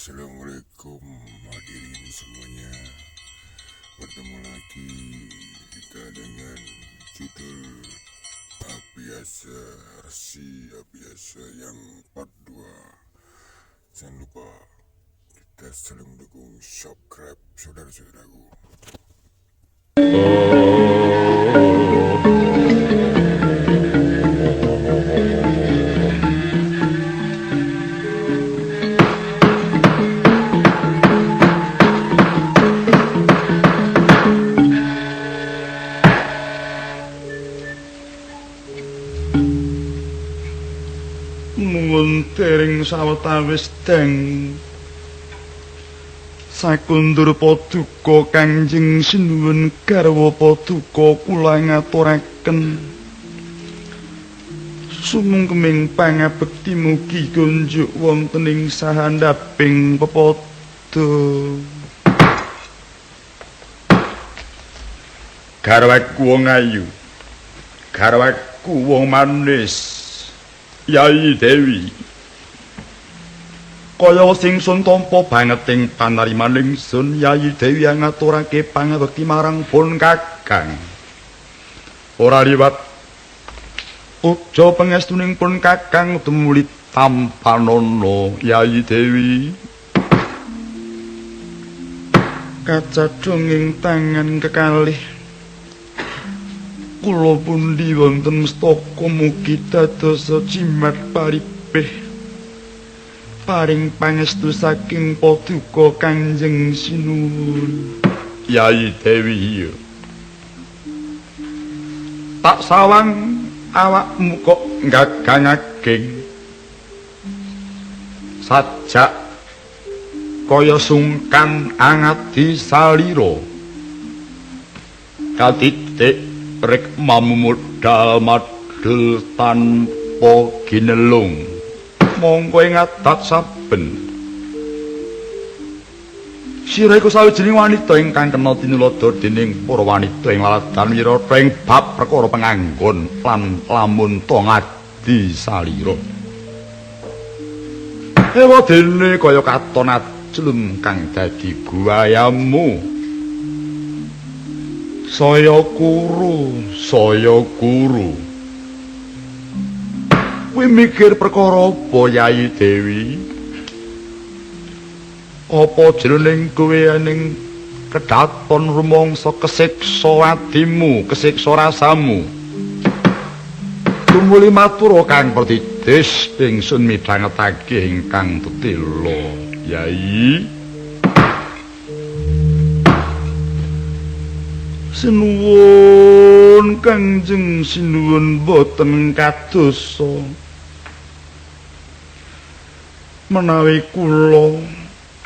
Assalamualaikum hadirin semuanya. Bertemu lagi kita dengan judul Abiyasa Rsi Abiyasa yang part 2. Jangan lupa kita saling mendukung, subscribe saudara-saudaraku. Nuwun tering sawetawis deng sakundur paduka Kanjeng Sinuwun garwa paduka kula ngaturaken sumungkeming pangabekti mugi kunjuk wonten ing sahandaping pepada. Garwaku wong ayu, garwaku wong manis, Yayi Dewi, kaya sing sun tampa bangeting panarimaning sun, Yayi Dewi ngaturake pangabekti marang pun Kakang. Ora liwat puja pangestuning pun Kakang tumuli tampanana Yayi Dewi. Kacadhong ing tangan kekalih kula pundi wonten mestaka mugi dadosa jimat paripih paring pangestu saking paduka Kanjeng Sinuwun. Yayi Dewi, iya, tak sawang awakmu kok gagang-ageng sajak kaya sungkan angadi salira katitik rikmamu modal madul tanpa ginelung. Mongko ing adat saben sira iku sawijining wanita ingkang kena tinuladha dening para wanita ing laladan wirata ing bab perkara penganggon lan lamun ta ngadi salira. Ewa dene kaya katon ajlum kang dadi guayamu. Saya kuru, saya kuru. Kowe mikir perkara apa Yayi Dewi? Apa jroning kowe ning kedaton rumangsa kesiksa atimu, kesiksa rasamu? Tumuli matur kang pertitis ingsun midhangetake ingkang tetela, Yayi. Sinuwun Kanjeng Sinuwun boten kadosa menawi kula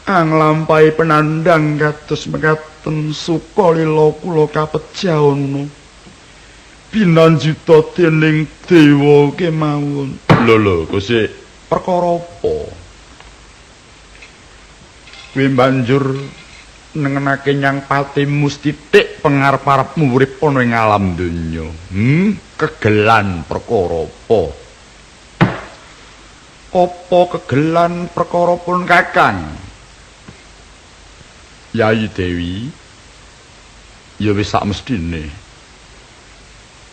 anglampahi penandang kados mekaten sukalila kula kapejana binanjuta dening dewa kemawon. Lho lho Gusti, perkara apa? Kuwi banjur nengenake nyang patimu sithik pengarep-arepmu urip ana ing alam donya. Kegelan perkara apa? Apa kegelan perkara pun Kakang? Yayi Dewi, ya wis sak mestine.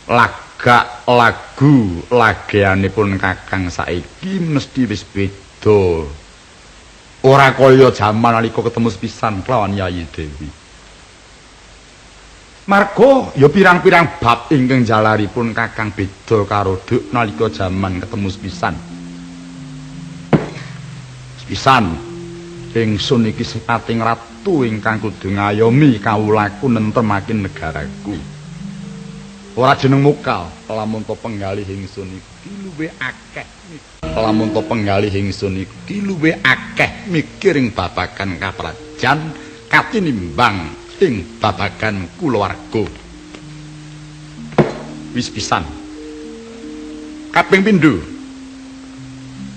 Lagak lagu lageanipun Kakang saiki mesti wis beda. Ora kaya jaman nalika ketemu sepisan kelawan Yayi Dewi. Marga ya pirang-pirang bab ingkang jalaripun Kakang beda karo duk nalika jaman ketemu sepisan. Sepisan ingsun iki sipating ratu ingkang kudu ngayomi kawulaku nentremake negaraku. Ora jeneng mukal lamun to penggalih ingsun iki luwih akeh. Lamun to penggalih ingsun iki luwih akeh mikir ing babagan kaprajan katinimbang ing babagan kulawarga. Wis pisan. Kaping pindho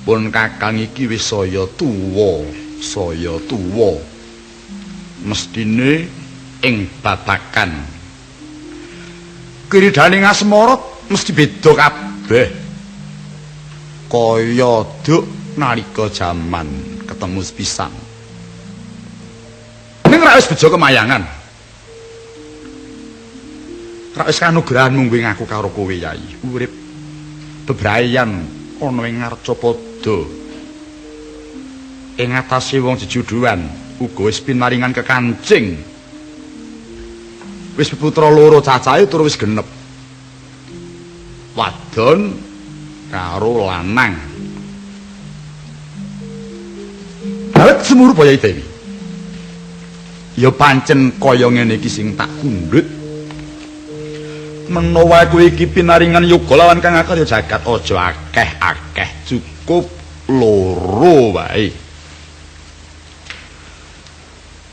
pun Kakang iki wis saya tuwa, saya tuwa. Mestine ing babagan kiridane asmara mesti beda kabeh. Kaya duk nalika jaman ketemu sepisan. Nanging ora wis bejo kemayangan. Ora wis kanugrahan mung ngaku karo kowe Yai. Urip bebrayan ana ing Ngarcapada. Ing atase wong jejuduan uga wis pinaringan kekancing. Wis putra loro cacahe tur wis genep. Wadon karo lanang. Balet semurup Yai Dewi. Ya pancen kaya ngene iki sing tak kundhut. Menawa kowe iki pinaringan yoga lawan kang akarya jagat aja akeh-akeh, cukup loro wae.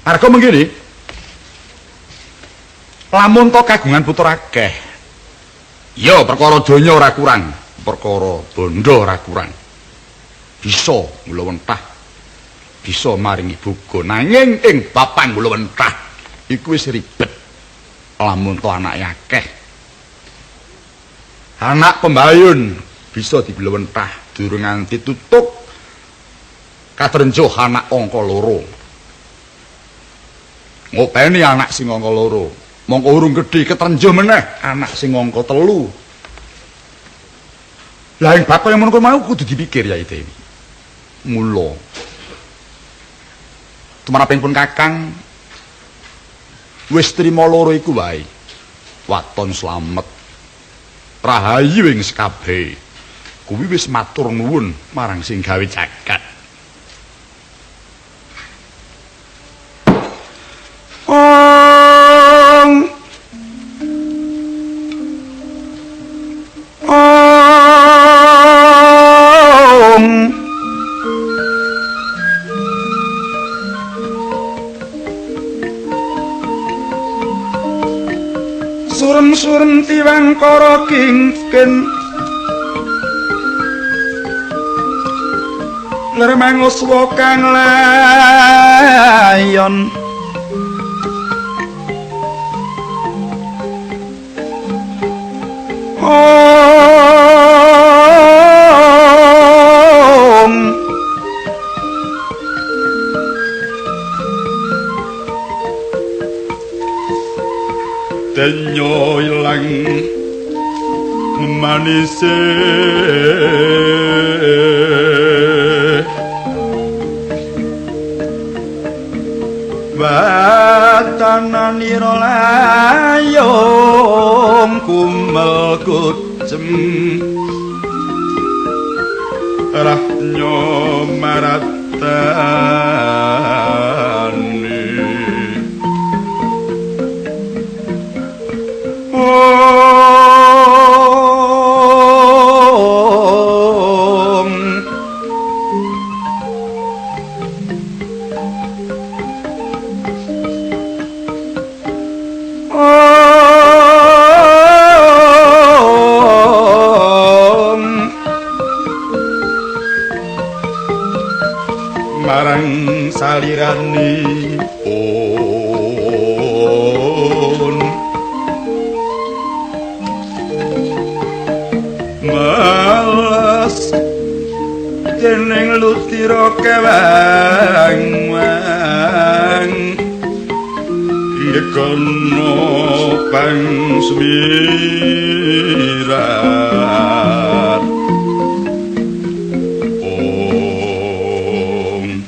Arga mengkene. Lamun to kagungan putra akeh. Ya perkara donya ora kurang, perkara bondo ora kurang. Bisa nglewentah, bisa maringi boga, nanging ing bab panglewentah iku wis ribet. Lamun to anake akeh. Anak pembayun bisa diglewentah durung nganti tutuk katrenjuh anak angka loro. Ngopeni anak sing angka loro, mongko urung gedhe ketrenjuh meneh anak sing angka 3. Lah ing bab kaya ngono mau kudu dipikir Yai Dewi. Mula tumraping pun Kakang wis trima loro iku wae. Waton slamet. Rahayu ing sekabehe. Kuwi wis matur nuwun marang sing gawe jagat. Ong Ong Surem-surem tiwang kara kingken ler manguswa kang layon. Om Denyo ilang manise watananira layung kumel kucem rahnyo maratane. Om Om marang saliranipun males dening lutira kewang wang yekono pang semirat. Om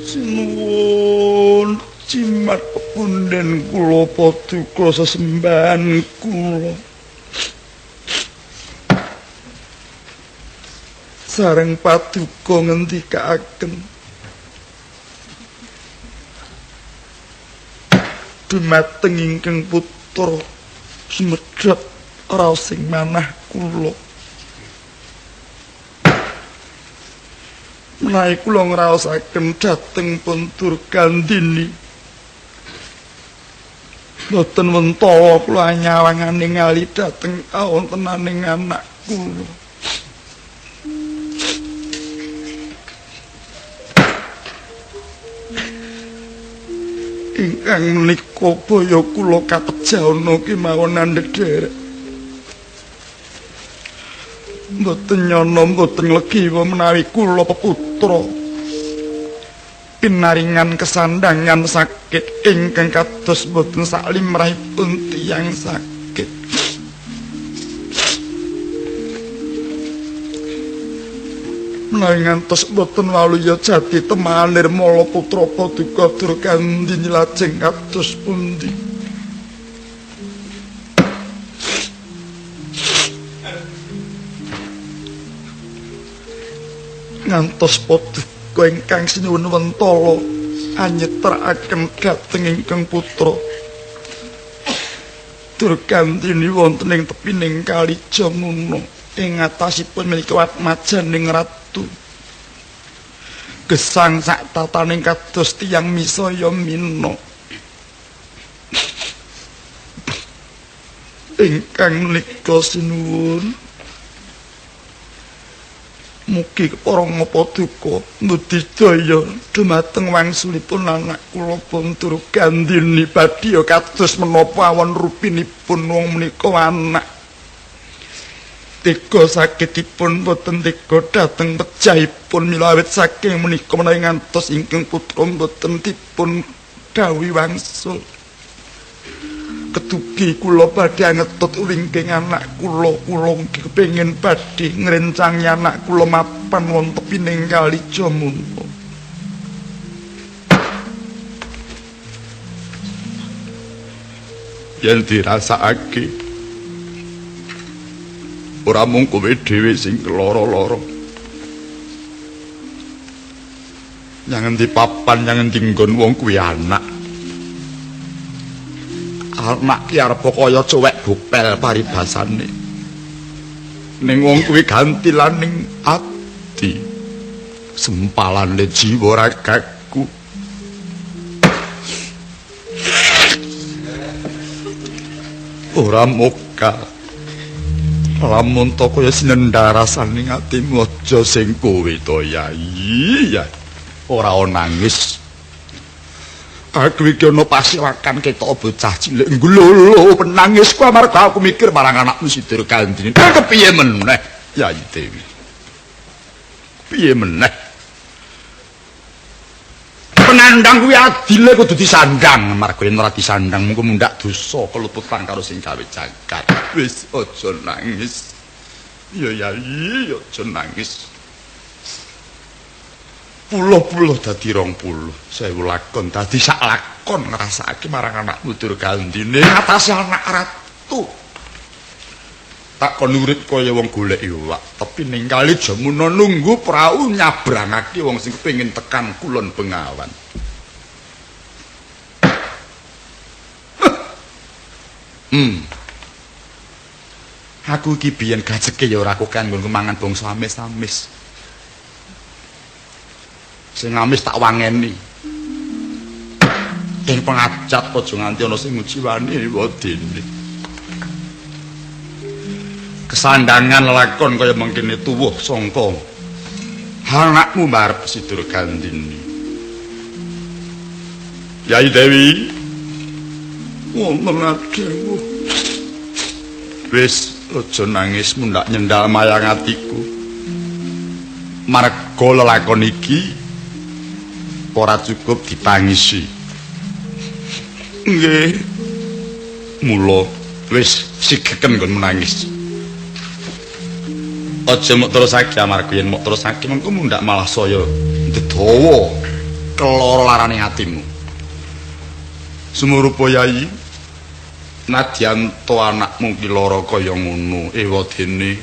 Sinuwun jimat pepunden kula paduka sesembahan kula sareng paduka ngendikaaken dumateng ingkang putra sumedhep raos ing manah kula. Menawi kula ngraosaken dhateng pun Durgandini, boten wentala kula nyawangane ngali dhateng kawontenaning anak kula. Ingkang menika baya kula kapejana kemawon andhedherek. Mboten nyana mboten legiwa menawi kula peputra pinaringan kesandangan sakit ingkang kados mboten saklimrahipun tiyang sakit. Menawi ngantos mboten waluya jati teman nirmala putra paduka Durgandini lajeng kados pundi? Ngantos paduka ingkang sinuwun wentala anyetrakaken dhateng ingkang putra Durgandini wonten ing tepining kali Jamuna ing atasipun menika atmajaning ratu gesang sak tataning kados tiyang misaya mina ingkang menika sinuwun mugi keparanga paduka mbudidaya dumateng wangsulipun anak kula Durgandini badhe kados menapa awon rupinipun wong menika anak tega sakitipun boten tega dhateng pejahipun mila awit saking menika menawi ngantos ingkang putra boten dipun dawuhi wangsul. Kedugi kula badhe ngetut wingking anak kula, kula kepengin badhe ngrencangi anak kula mapan wonten tepining kali Jamuna. Yen dirasakake ora mung kowe dhewe sing lara-lara. Nyang endi papan, nyang endi nggon wong kuwi anak. Anak ki arep kaya cuwek bupel paribasane. Ning wong kuwi gantilaning ati. Sempalane jiwa ragaku. Ora moka. Lamun to kaya sinendha rasane atimu aja sing kowe to Yai. Ya ora nangis. Aku iki ana pasiwakan ketok bocah cilik nglolo penangisku amarga aku mikir marang anakmu si Durgandini. Kepiye meneh Yai Dewi? Piye meneh? Penandang kuwi adile kudu disandang, amarga yen ora disandang mungko mundhak dosa keluputan karo sing gawe jagat. Wis aja nangis. Ya Yai, aja nangis. Puluh-puluh dadi 20, 1000 lakon dadi sak lakon ngrasakake marang anakmu Durgandini atase anak ratu. Tak kon urip kaya wong golek iwak, tepi ning kali Jamuna nunggu prau nyabrangake wong sing kepengin tekan Kulon Bengawan. Aku iki biyen gajeke ya ora kokan nggonku mangan bangsa amis-amis. Sing amis tak wangeni. Ing pengajat aja nganti ana sing ngujiwani wedine. Kesandangan lelakon kaya mengkene tuwuh sangka anakmu marep si Durgandini. Yai Dewi, wonten adhewuh. Wis aja nangis mundhak nyendal mayang atiku. Marga lelakon iki ora cukup ditangisi. Nggih. Mula wis sigeken nggon menangis. Aja mok terusake amarga yen mok terusake mengko mundhak malah saya ndedawa keloro larane atimu. Sumurupa Yai, nadyan to anakmu ki lara kaya ngono, ewadene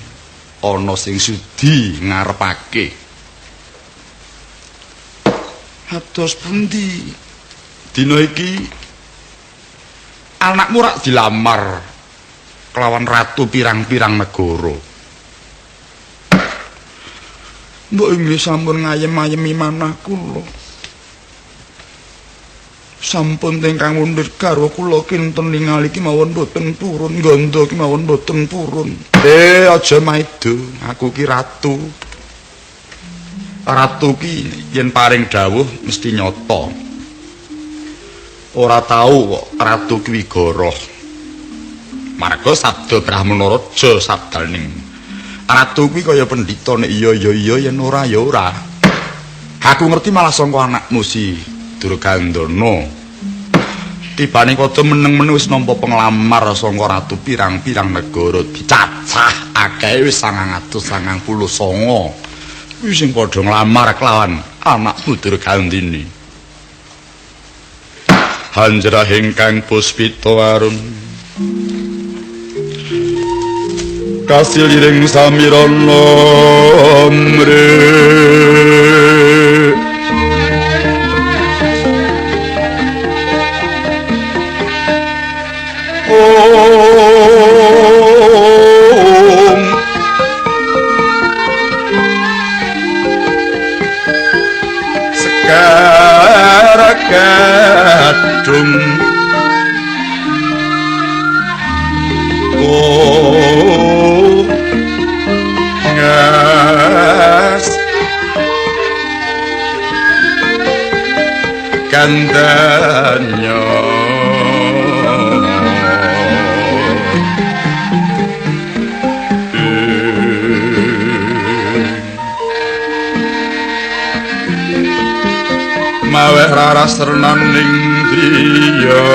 ana sing sudi ngarepake. Ados pundi? Dina iki anakmu rak dilamar kelawan ratu pirang-pirang negara. Mbok inggih sampun ngayem-ayemi manah kula. Sampun ingkang mundur garwa kula kinten ningali kemawon boten purun, gandha kemawon boten purun. Aja maido, aku ki ratu. Ratu ki yen paring dawuh mesti nyata. Ora tau kok ratu ki wigoroh. Marga sabda Brahmana Raja sabdaning Ratu kuwi kaya pendhita nek iya ya iya yen ora ya ora. Aku ngerti malah sangka anakmu si Durgandana. Tibane padha meneng-meneng wis nampa penglamar sangka ratu pirang-pirang negara dicacah akeh wis 999. Kuwi sing padha nglamar kelawan anakmu Durgandini. Hanjrah ingkang puspita arum kasiliring samirana mre om sekar kadung kandanya mawe raras renaning driya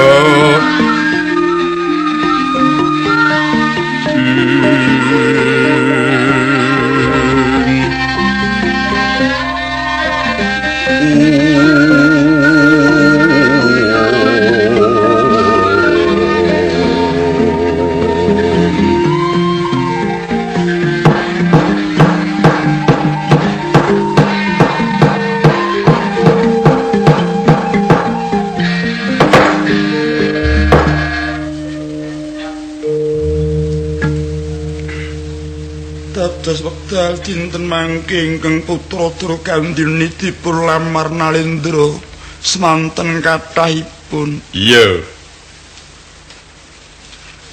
Dados wekdal dinten mangke ingkang putra Durgandini dipun lamar Nalendra semanten kathahipun. Iya.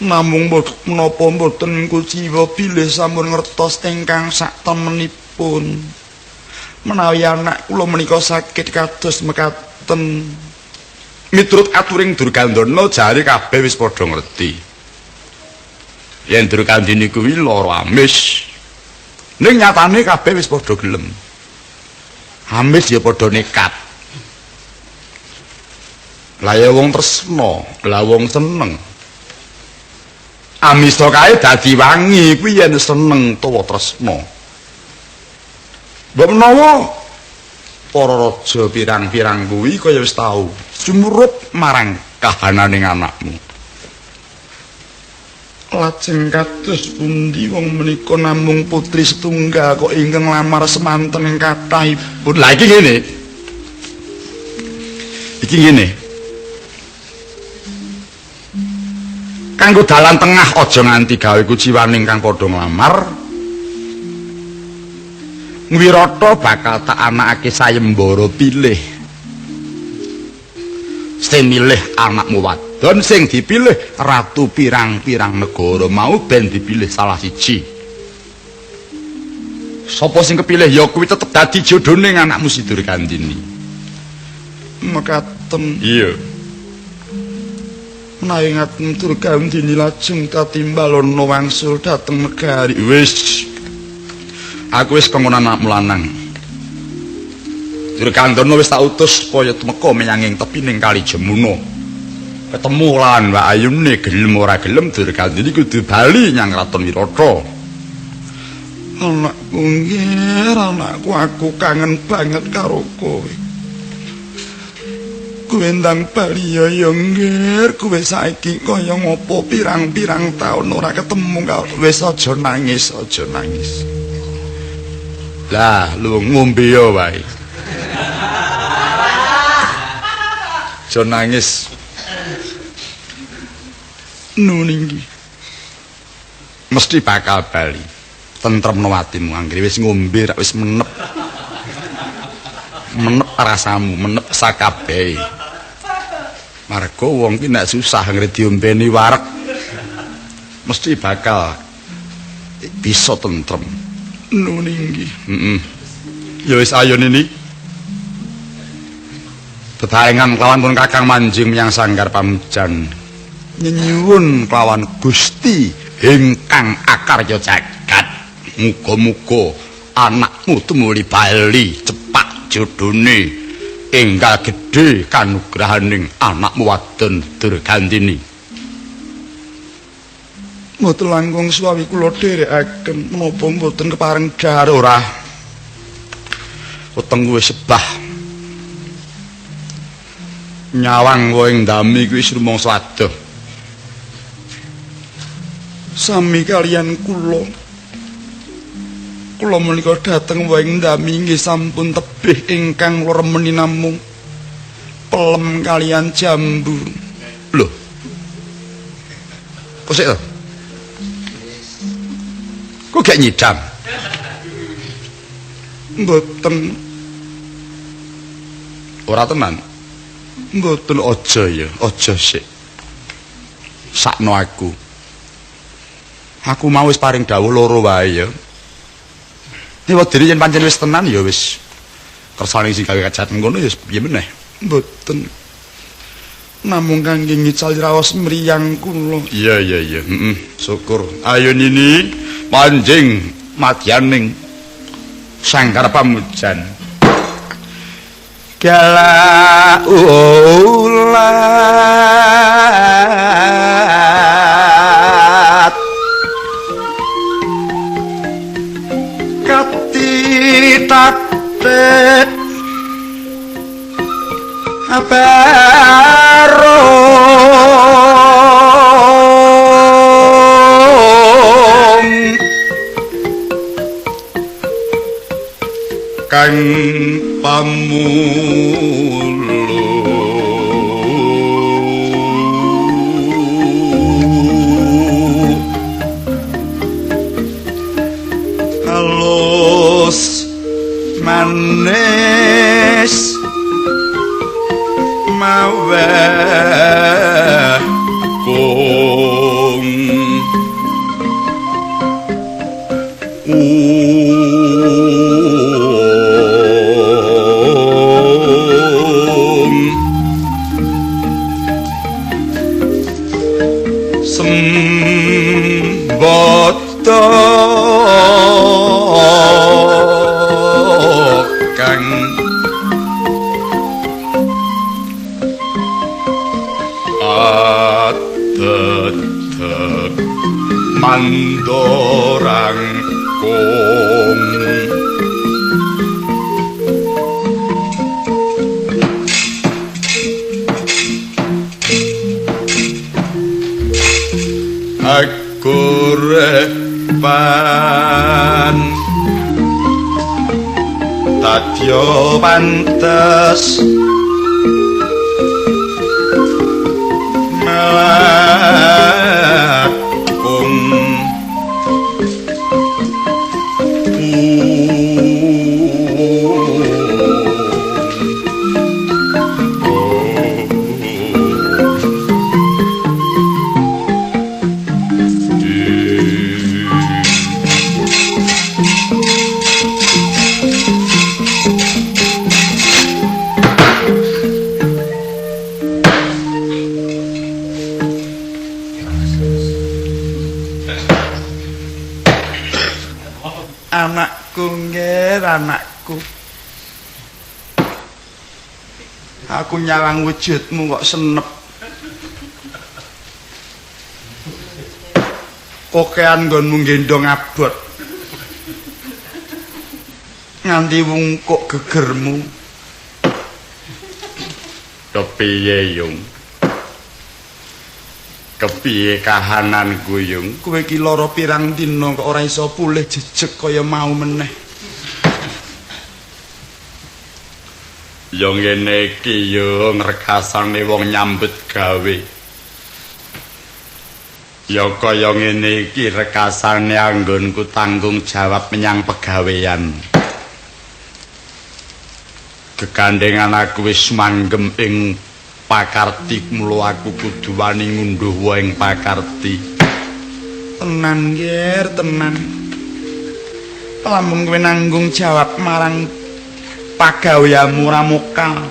Namung menapa mboten kuciwa bilih sampun ngertos ingkang saktemenipun. Menawi anak kula menika sakit kados mekaten. Miturut aturing Durgandana jare kabeh wis padha ngerti. Yen Durgandini kuwi lara amis. Ning nyatane kabeh wis padha gelem. Amis ya padha nekat. Lah ya wong tresna, lah wong seneng. Amista kae dadi wangi kuwi yen seneng utawa tresna. Mbok menawa para raja pirang-pirang kuwi kaya wis tau sumurup marang kahanane anakmu. Lajeng kados pundi wong menika namung putri setunggal kok ingkang lamar semanten kathahipun. Lah iki ngene. Iki ngene. Kanggo dalan tengah aja nganti gawe kuciwaning kang padha nglamar. Ngwirata bakal tak anakake sayembara pilih. Sing milih anakmu wadon, sing dipilih ratu pirang-pirang negara mau ben dipilih salah siji. Sapa sing kepilih ya kuwi tetep dadi jodhone anakmu si Durgandini. Mekaten. Iya. Menawi ngaten Durgandini lajeng katimbalana wangsul dhateng negari. Wis. Aku wis kongkon anakmu lanang. Durgandana wis tak utus supaya tumeka menyang ing tepining Kali Jemuna. Ketemu lan Mbak Ayune gelem ora gelem Durgandini kudu bali nyang Kraton Wirata. Anakku nggih, anakku aku kangen banget karo kowe. Kowe ndang bali ya ya nggih, kowe saiki kaya ngopo pirang-pirang taun ora ketemu karo wis aja nangis, aja nangis. Lah, lu ngombe ya wae. Aja nangis. Nun inggih. Mesti bakal bali. Tentremno atimu anggere wis ngombe rak wis menep. Menep rasamu, menep sakabehe. Marga wong ki nek susah anggere diombeni wareg mesti bakal bisa tentrem. Nun inggih. Heeh. Ya wis ayo nini. Bebarengan kelawan pun Kakang manjing menyang sanggar pamujan. Nyenyuwun kelawan Gusti ingkang akarya jagat. Muga-muga anakmu tumuli bali cepak jodhone enggal gedhe kanugrahaning anakmu wadon Durgandini. Mboten langkung suwawi kula dherekaken menapa mboten kepareng dhahar ora. Weteng wis sebah. Nyawang wae ing dami kuwi wis rumangsa adoh. Sami kalian kula. Kula menika dhateng wae ing dami nggih sampun tebih ingkang kula remeni namung pelem kalian jambu. Lho. Kok sik to? Kok gak nyidam? Mboten. Ora tenan. Mboten aja ya, aja sik. Sakno aku. Aku mau wis paring dawuh loro wae ya. Nek wedine yen pancen wis tenan ya wis kersane sing gawe kajat ngono ya piye meneh. Mboten. Namung kangge ngical raos mriyang kula. Iya iya iya, heeh, syukur. Ayo Nini, manjing madyaning sangkar pamujan. Galak ulat katitatet barong kang pamulu halus manis maweh kung semboto kang atetep mandorangkung. Aku repan tadya pantes melakung Anakku nggih, anakku. Aku nyawang wujudmu kok senep. Kokean nggonmu nggendong abot. Nganti wungkuk gegermu. Kepiye, Yung? Kepiye kahananku, Yung? Kowe iki lara pirang dina kok ora iso pulih jejeg kaya mau meneh. Ya ngene iki, Yung, rekasane wong nyambut gawe. Ya kaya ngene iki rekasane anggonku tanggung jawab menyang pegawean. Gegandhengan aku wis manggem ing pakarti, mula aku kudu wani ngunduh wae ing pakarti. Tenan, Ger, tenan. Lamun kowe nanggung jawab marang pagaweanmu ora mokal,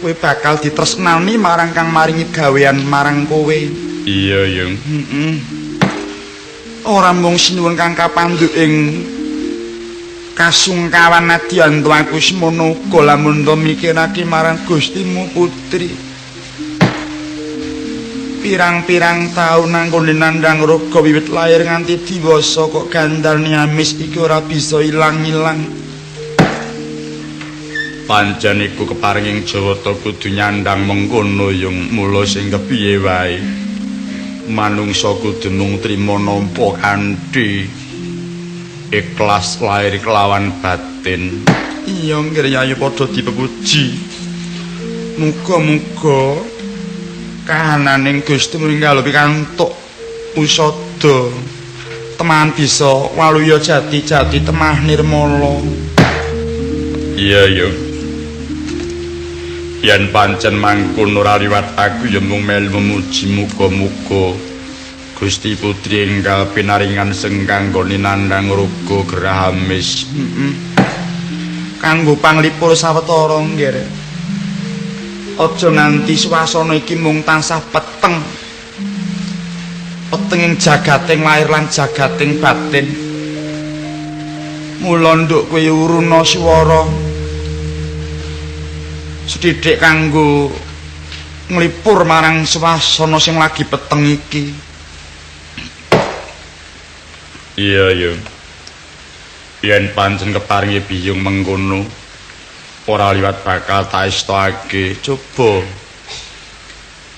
kowe bakal ditresnani marang kang maringi gawean marang kowe. Iya, Yung. Heeh. Ora mung sinuwun kang kapandhuk ing kasungkawan nadyan to aku semono uga lamun to mikirake marang Gustimu putri. Pirang-pirang taun anggone nandhang raga wiwit lair nganti diwasa kok gandane amis iki ora bisa ilang-ilang. Pancen iku keparing ing Jawata kudu nyandhang mengkono yung mula sing kepiye wae. Manungsa kudu mung trima nampa kanthi ikhlas lair kelawan batin. Iya nggih ayo padha dipepuji. Muga-muga kahananing Gusti mringgal pikantuk usada teman bisa waluya jati-jati temah nirmala. Iya ya. Yen pancen mangkono ora liwat aku ya mung melu memuji muga-muga Gusti Putri enggal pinaringan sengkang nggone nandhang raga gerah amis. Kanggo panglipur sawetara nggih. Aja nganti swasana iki mung tansah peteng. Petenging jagating lair lan jagating batin. Mula nduk kowe uruna swara sethithik kanggo nglipur marang swasana sing lagi peteng iki. Iya ya. Yen pancen keparingi biyung mengkono ora liwat bakal taestake. Coba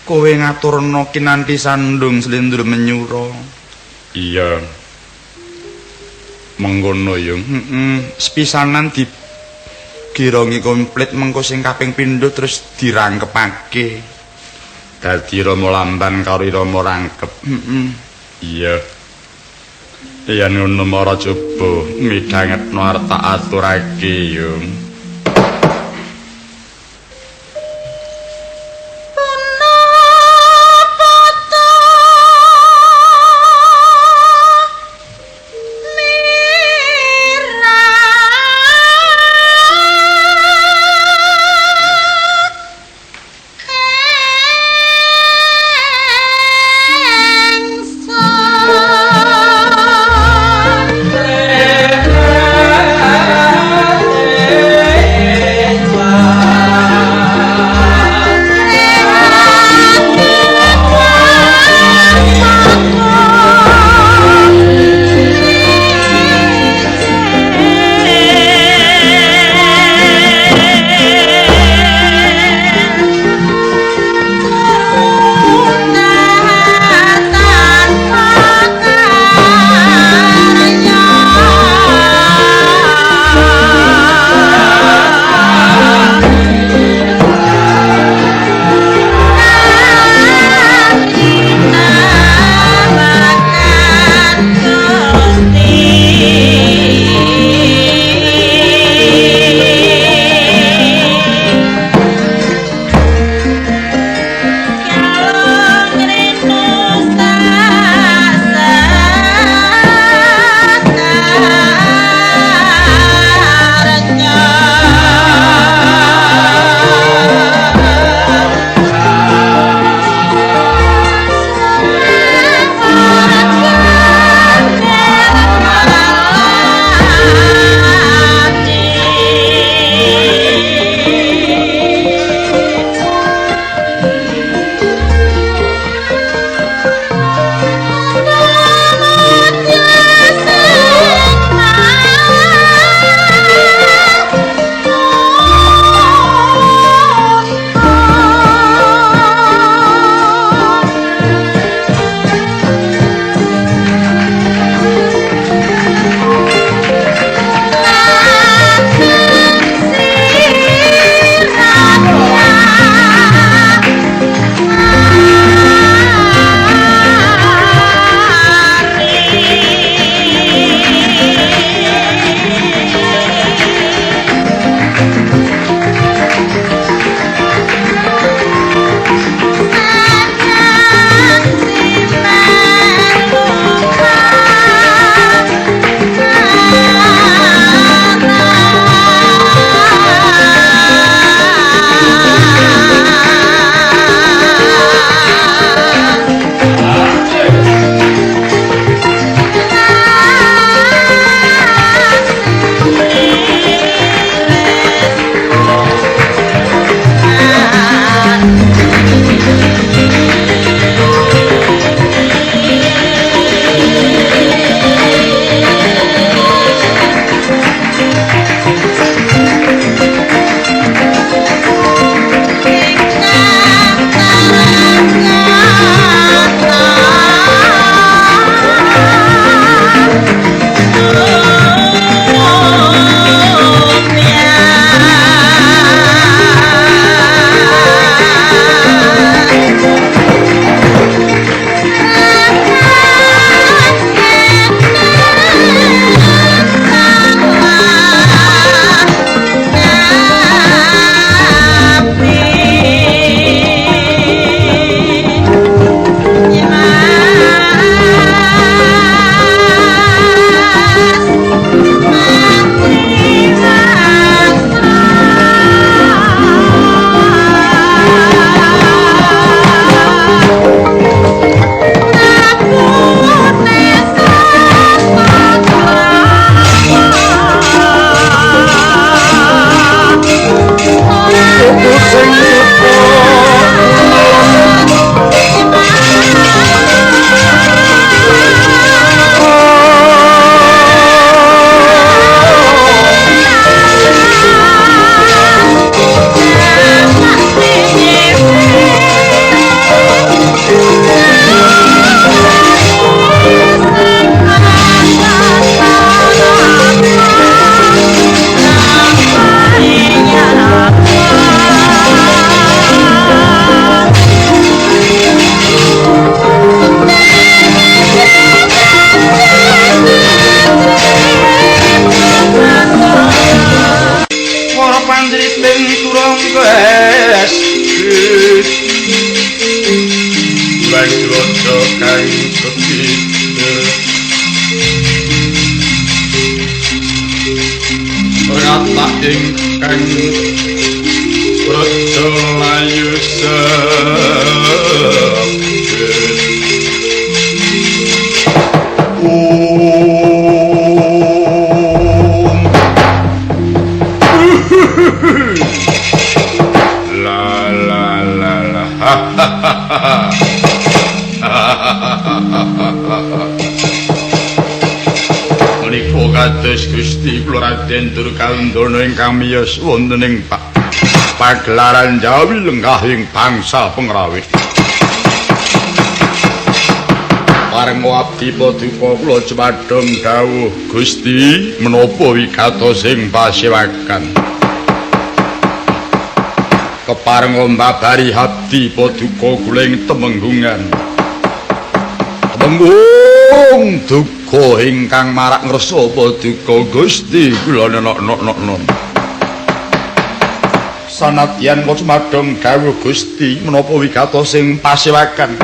kowe ngaturna kinanthi sandung slendro menyura. Iya. Mengkono ya. Heeh, sepisanan di girongi komplit mengko sing kaping pindho terus dirangkepake. Dadi Rama Lamban karo Rama Rangkep. Heeh. Iya. Yen ngono mara coba midhangetno arep tak aturake yo. Yeah. wes lan tulodo kang kepikir rata ingkang praja layu sepet. La la la la ha ha ha ha. Menika kados Gusti kula Raden Durgandana ingkang miyos wonten ing pagelaran Jawi lenggah ing bangsa pengrawit. Pareng abdi paduka kula jumadhong dawuh Gusti menapa wigatos ing pasewakan. Kepareng mbabari abdi paduka kula ing temenggungan. Temenggung duka ingkang marak ngresa paduka Gusti kula nenok-nok-nok. Sanadyan kula jumadhong dawuh Gusti menapa wigatos ing pasewakan.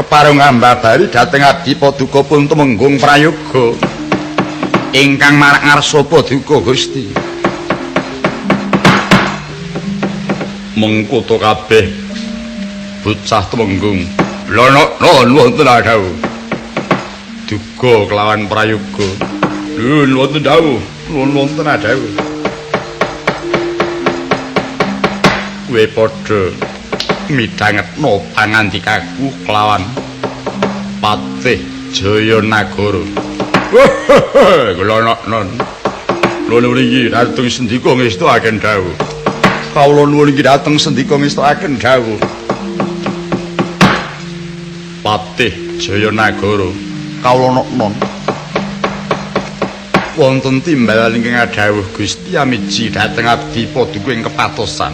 Kepareng mbabari dhateng abdi paduka pun tumenggung prayoga ingkang marak ngarsa paduka Gusti. Mengko to kabeh bocah tumenggung lha wonten dawuh duga kelawan prayoga. Nuwun wonten dawuh, nuwun wonten dawuh. Kowe padha midhangetna pangandikaku kelawan Patih Jayanagara. Kula non. Kula nuwun iki dhateng sendika ngestuaken dawuh. Kawula nuwun iki dhateng sendika ngestuaken dawuh. Patih Jayanagara, kawula non. Wonten timbal ingkang adhawuh Gusti amiji dhateng abdi paduka ing kepatosan.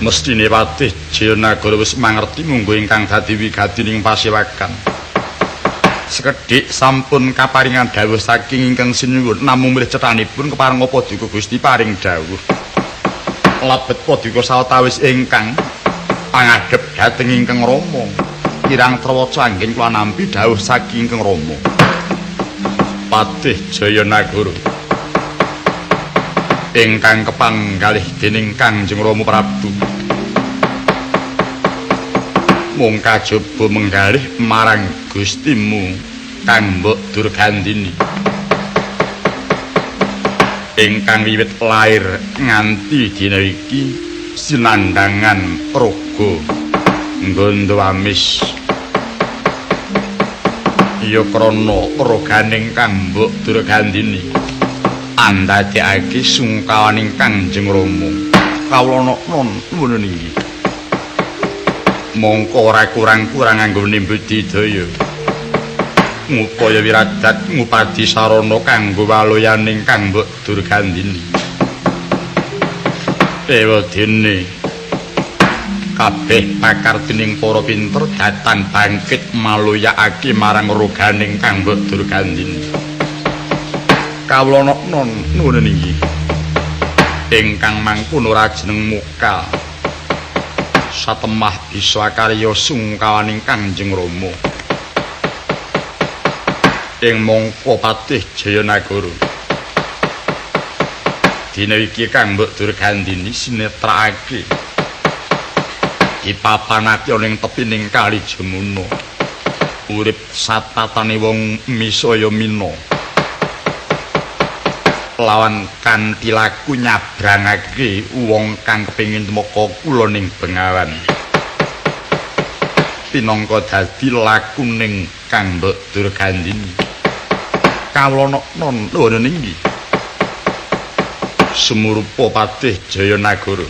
Mestine Patih Jayanagara wis mangerti munggo ingkang dadi wigati ing pasewakan. Sekedhik sampun kaparingan dawuh saking ingkang sinuwun namung milih cethanipun keparenga paduka Gusti paring dawuh. Lebet paduka sawetawis ingkang pangadhep dhateng ingkang Rama. Kirang trawaca anggen kula nampi dawuh saking ingkang Rama. Patih Jayanagara ingkang kepanggalih dening Kangjeng Rama Prabu mung kajaba menggalih marang Gustimu Kang Mbok Durgandini ingkang wiwit lair nganti dina iki sinandhangan raga Nggondowamis ya krana raganing Kang Mbok Durgandini andadekake sungkawaning Kangjeng Rama. Kawula non nuwun inggih. Mongko ora kurang-kurang anggone budidaya. Ngupaya wiradat ngupadi sarana kanggo waloyaning Kang Mbok Durgandini. Ewadene kabeh pakartining para pinter datan bangkit maloyakake marang roganing Kang Mbok Durgandini. Kawula non nuwun inggih. Ingkang mangkono ora jeneng mokal. Satemah bisa karya sungkawaning Kangjeng Rama. Ing mangka Patih Jayanagara. Dina iki Kang Mbok Durgandini sinetrakake. Dipapanake ana ing tepining Kali Jamuna. Urip satatane wong misaya mina. Lawan kanthi laku nyabrangake wong kang kepengin tumeka kula ning Bengawan. Pinangka dadi lakuning Kang Mbok Durgandini. Kawula non nuwun inggih. Sumurupa Patih Jayanagara.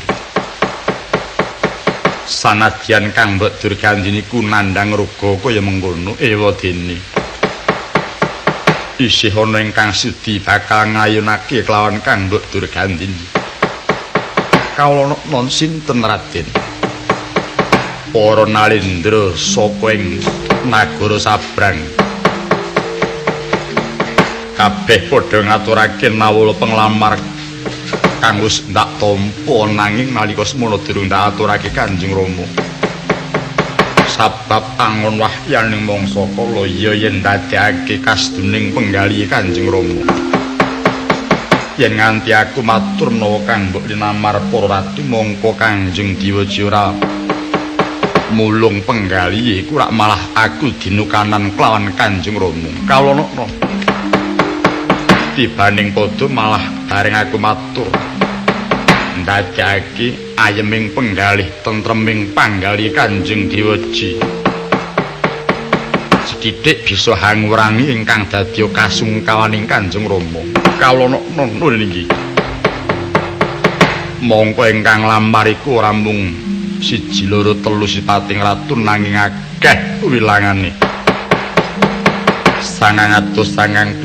Sanadyan Kang Mbok Durgandini ku nandhang raga kaya mengkono ewadene. Isih ana ingkang sudi bakal ngayunake kelawan Kang Mbok Durgandini. Kawula non sinten Raden? Para nalendra saka ing nagara sabrang. Kabeh padha ngaturake nawala penglamar kang wis ndak tampa, nanging nalika semono durung ndak aturake Kanjeng Rama. Sabab angon wahyaning mangsa kala ya yen ndadekake kasduning penggalih Kanjeng Rama. Yen nganti aku matur menawa kang mbok linamar para ratu mongko Kanjeng Diwaji ora mulung penggalih iku rak malah aku dinukanan kelawan Kanjeng Rama. Kawula nokno tibaning padha malah bareng aku matur ndadekake ayeming penggalih tentreming panggalih Kanjeng Diwaji. Sethithik bisa hangurangi ingkang dadi kasungkawaning Kanjeng Rama. Kawula nokno nuwun inggih. Mongko ingkang lamar iku ora mung 1 2 3 sipating ratu nanging akeh wilangane. 999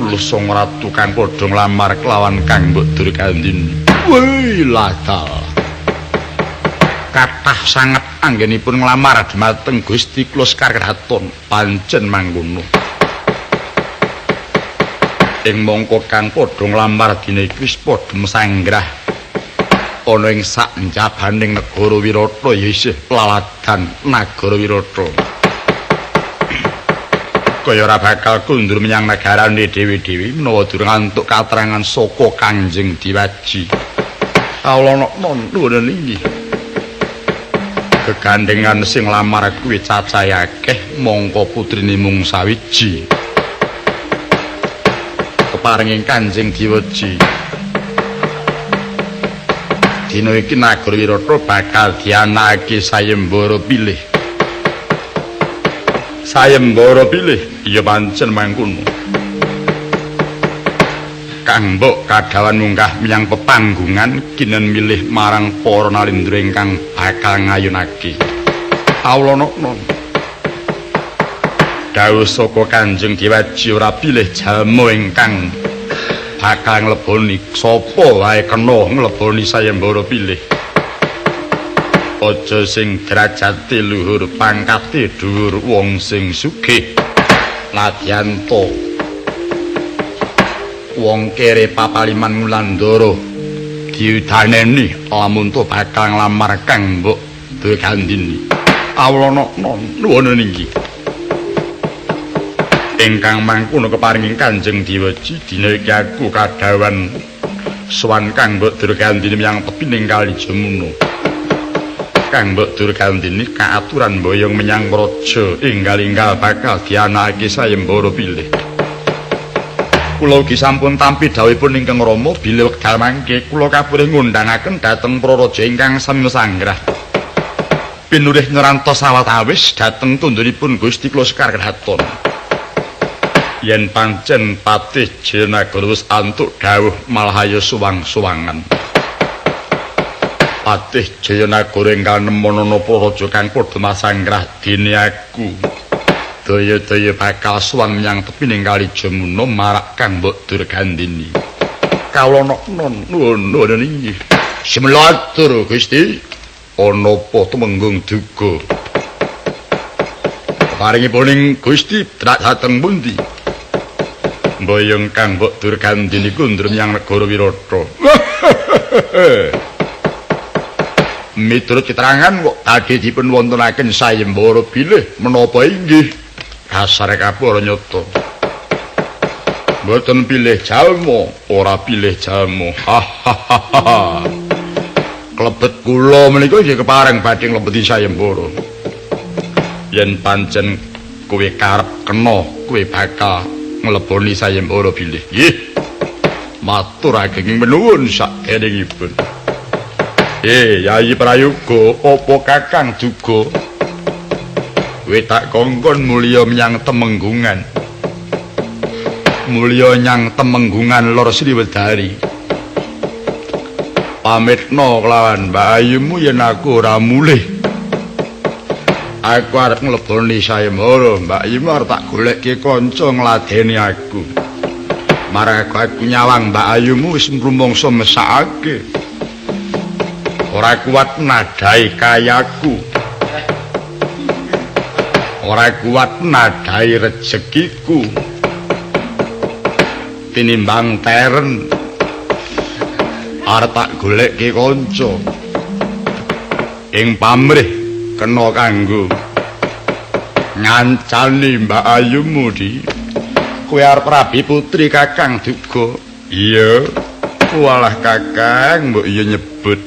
ratu kang padha nglamar kelawan Kang Mbok Durgandini. Wih ladal. Kathah sanget anggenipun nglamar dhumateng Gusti Kula Sekar Kedaton, pancen mangkono. Ing mangka kang padha nglamar dina iki wis padha mesanggrah ana ing sak njabaning negara Wirata ya isih laladan nagara Wirata. Kaya ora bakal kundur menyang nagarane dhewe-dhewe menawa durung antuk katrangan saka Kanjeng Diwaji. Kawula nokno nuwun inggih. Gegandengan sing lamar kuwi cacahe akeh mongko putrine mung sawiji. Keparinging Kanjeng Diwaji. Dina iki nagara Wirata bakal dianakake sayembara pilih. Sayembara pilih ya pancen mangkono. Kang mbok kadhawan munggah menyang pepanggungan kinen milih marang para nalindra ingkang bakal ngayunake. Kawula nokno. Dawuh saka Kanjeng Diwaji ora pilih jalma ingkang bakal ngleboni sapa wae kena ngleboni sayembara pilih. Aja sing derajate luhur pangkate dhuwur wong sing sugih nadyan to wong kere papaliman Wulandara diudaneni lamun to bakal nglamar Kang Mbok Durgandini. Kawula nokno nuwun inggih. Ingkang mangkono keparinging Kanjeng Diwaji dina iki aku kadhawan sowan Kang Mbok Durgandini menyang tepining Kali Jamuna. Kang Mbok Durgandini kaaturan boyong menyang praja enggal-enggal bakal dianakake sayembara pilih. Kula ugi sampun tampi dawuhipun ingkang Rama bilih wekdal mangke kula kapurih ngundhangaken dhateng Praraja ingkang sami sanggrah. Pinurih nyrantos sawetawis dhateng tundhonipun Gusti Kula Sekar Kedaton. Yen pancen Patih Jayanagara wis antuk dawuh malah ayo suwang-suwangan. Patih Jayanagara ingkang nemonono Praraja kang padha masanggrah dene aku daya-daya bakal sowan menyang tepining Kali Jamuna marak Kang Mbok Durgandini. Kawula nokno nuwun nuwun inggih. Simlatur Gusti, ana apa tumenggung duga? Paringipun ing Gusti dhateng pundi? Mboyong Kang Mbok Durgandini kundur menyang negara Wirata. Miturut keterangan kok badhe dipun wontenaken sayembara bilih menapa inggih dasar kapura nyata. Mboten pilih jalma, ora pilih jalma. Hahaha. Klebet kula menika nggih kepareng badhe nglebeti sayembara. Yen pancen kowe karep kena, kowe bakal ngleboni sayembara bilih. Nggih. Matur ageng nuwun saderengipun. Yayi Prayoga, apa Kakang duga? Kowe tak kongkon mulya menyang Temenggungan. Mulya nyang Temenggungan Lor Sriwedari. Pamitna kelawan Mbak Ayumu yen aku ora mulih. Aku arep ngleboni sayembara, Mbak Ayumu arep tak golekke kanca ngladeni aku. Marang aku nyawang Mbak Ayumu wis rumangsa mesakake. Ora kuat nadai kayaku. Ora kuat nadai rezekiku. tinimbang teren. Arep tak golekke kanca. Ing pamrih kena kanggo ngancani Mbak Ayumu di. Kowe arep rabi putri Kakang Duga. Iya. Walah Kakang, mbok iya nyebut.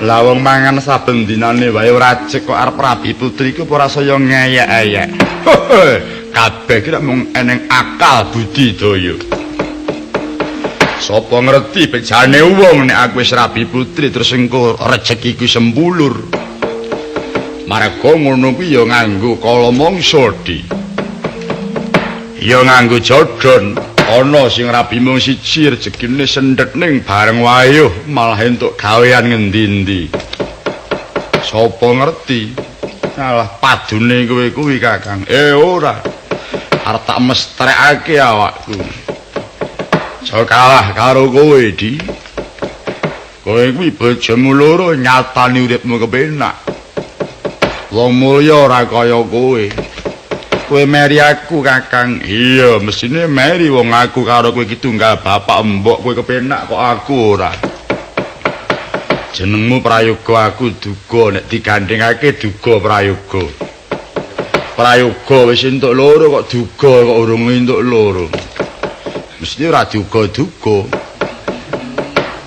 Lah wong mangan saben dinane wae ora cek kok arep rabi putri iku ora saya ngeyek-eyek. Kabeh iki mung eneng akal budi daya. Sapa ngerti bejane wong nek aku wis rabi putri terus engko rezekiku sembulur. Marga ngono kuwi ya nganggo kala mangsa di. Ya nganggo jodon. Ana sing rabi mung siji rezekine sendhet ning bareng wayuh malah entuk gawean ngendi-endi. Sapa ngerti? Alah padune kowe kuwi Kakang. Ora. Arep tak mestrekake awakku. Aja kalah karo kowe, Di. Kowe kuwi bojomu loro nyatane uripmu kepenak. Wong mulya ora kaya kowe. Kowe meri aku Kakang. Iya, mesine meri wong aku karo kowe iki tunggal bapak mbok kowe kepenak kok aku ora. Jenengmu Prayoga aku Duga, nek digandhengake Duga Prayoga. Prayoga wis entuk loro kok Duga kok urung entuk loro. Mesti ora duga-duga.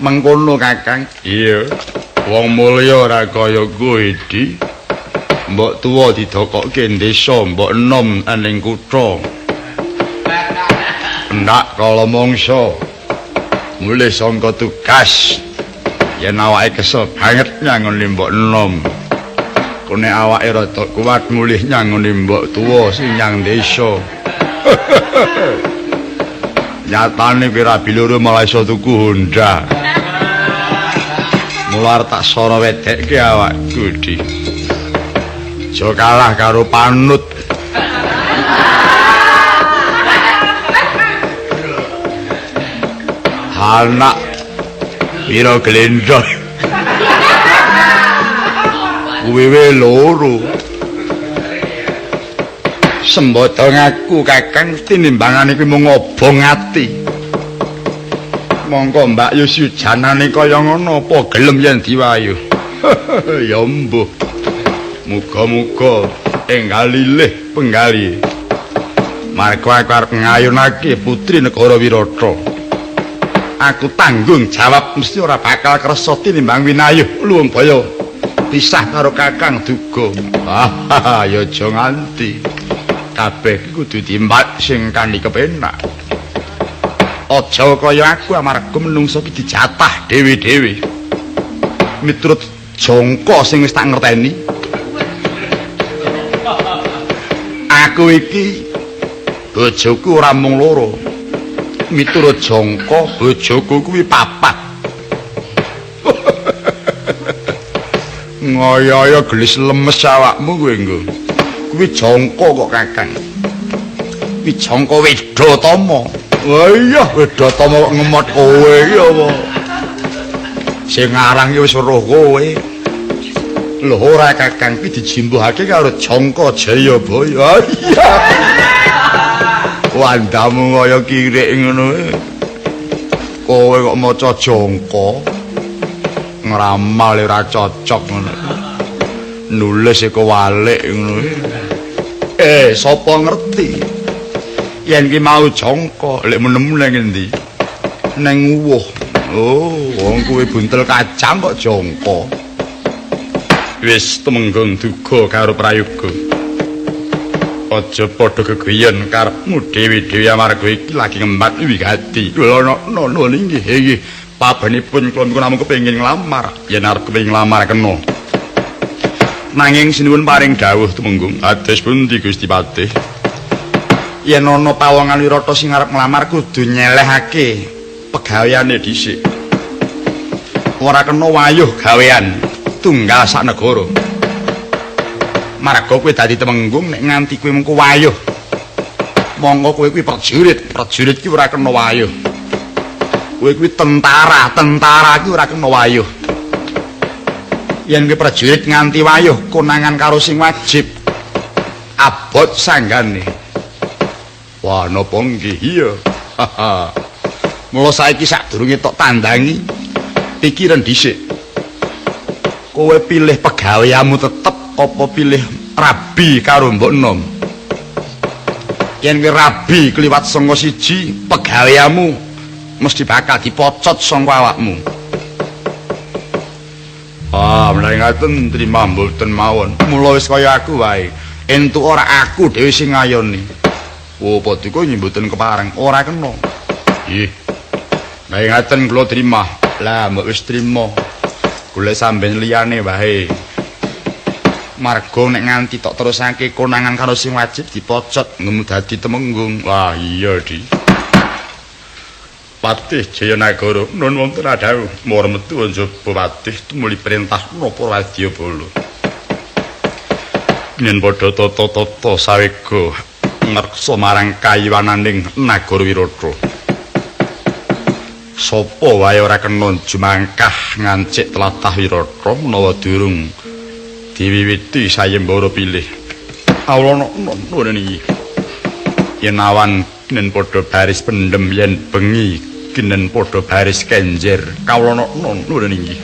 Mengkono Kakang. Iya. Wong mulya ora kaya kowe, Di. Mbok tuwa didokokke desa, mbok enom ning kutha. Ndak kala mangsa. Mulih sangka tugas. Yen awake kesel banget nyangoni mbok enom. Kene awake rada kuat mulih nyangoni mbok tuwa sing nyang desa. Nyatane kowe rabi loro malah iso tuku Honda. Mula arep tak sora wedekke awakku, Di. Aja kalah karo panut. Anak pira glendhong. Kuwi loro. Sembodo ngaku Kakang tinimbangane kuwi mung ngobong ati. Mongko Mbak Yus janane kaya ngono apa gelem yen diwayuh. Ya mbuh. Muga-muga enggal lilih penggali. Marga aku arep ngayunake putri negara Wirata. Aku tanggung jawab mesti ora bakal kersa tinimbang winayuh luwung baya pisah karo Kakang Duga. Ah, ya aja nganti. Kabeh iki kudu dimbat sing kanthi kepenak. Aja kaya aku amarga menungso iki dijatah dhewe-dhewe. Miturut jangka sing wis tak ngerteni. Aku iki bojoku ora mung loro. Miturut jangka bojoku kuwi papat. Ngoyo-oyo gelis lemes awakmu kowe nggo. Kuwi jangka kok Kakang. Kuwi jangka Wedatama. Wah iya, Wedatama kok ngemot kowe iki apa? Sing ngarang iki wis weruh kowe. Lho ora Kakang, kuwi dijimbuhake karo Jangka Jayabaya. Iya. Wandamu kaya kirik ngono. Kowe kok maca jangka? Ngramal ora cocok ngono. Nulis e kewalik ngono. Sapa ngerti? Yen ki mau jangka, lek menemu nang endi? Nang uwuh. Oh, wong kowe buntel kacang kok jangka. Wis tumenggung Duga karo Prayoga. Aja padha geguyon karepmu dhewe-dhewe amarga iki lagi ngembat wigati. Lho ana nggih nggih. Pabenipun kula niku namung kepengin nglamar, yen arep kepengin nglamar kena. Nanging sinuwun paring dawuh tumenggung, ados pundi Gusti Patih? Yen ana pawongan Wirata sing arep nglamar kudu nyelehake pegaweane dhisik. Ora kena wayuh gawean tunggal sak negara. Marga kowe dadi temenggung nek nganti kowe mengko wayuh. Monggo kowe kuwi prajurit, prajurit ki ora kena wayuh. Kowe kuwi tentara, tentara ki ora kena wayuh. Yen kowe prajurit nganti wayuh konangan karo sing wajib, abot sanggane. Wah, napa nggih? Iya. Mula saiki sadurunge tok tandangi pikiran dhisik. Kowe pilih pegaweanmu tetep apa pilih rabi karo mbok nom? Yen kowe rabi kliwat sanga siji, pegaweanmu mesti bakal dipocot saka awakmu. Ah, menawi ngaten trima mboten mawon. Mula wis kaya aku wae. Entuk ora aku dhewe sing ngayoni. Oh, paduka mboten kepareng, ora kena. Nggih. Menawi ngaten kula trima. Lah, mbok wis trima. Golek samben liyane wae. Marga nek nganti tok terusake konangan karo sing wajib dipocot ngemu dadi temenggung. Wah, iya, Di. Patih Jayanagara nun wonten dawuh mara metu njaba patih tumuli perintah napa wadyabala. Yen padha tata-tata sawega ngreksa marang kayiwananing Nagara Wirata. Sapa wae ora kena jumangkah ngancik tlatah Wirata menawa durung diwiwiti sayembara pilih. Awlana nun iki. Yen awan nen padha baris pendem, yen bengi genen padha baris kenjer. Kawula nun inggih.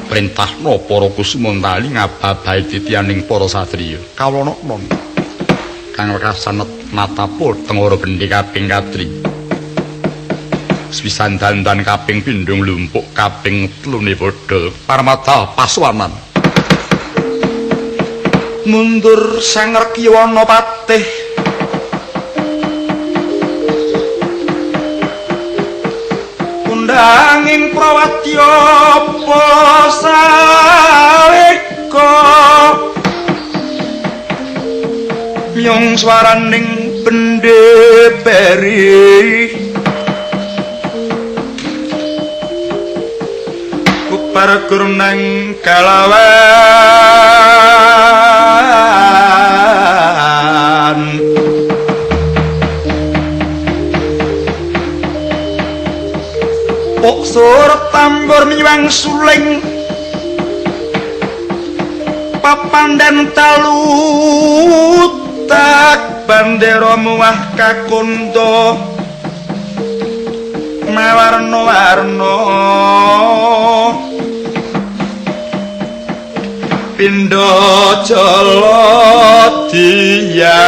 Perintahna para Kusumantali ngababahi titianing para satriya. Kawula nun kang wekasan natapo tengara bendi kaping katri. Sepisan dandan kaping pindho nglumpuk kaping telune padha parmata pasuwanan. Mundur Sang Rekiwana patih. Kundanging prawadya apa saweka miyung swaraning bendhe peri kubar gurnang kalawan pok surut tambur miwang suling papandan talutak bandera muah kakondo mawarna-warna pindha jala diyan.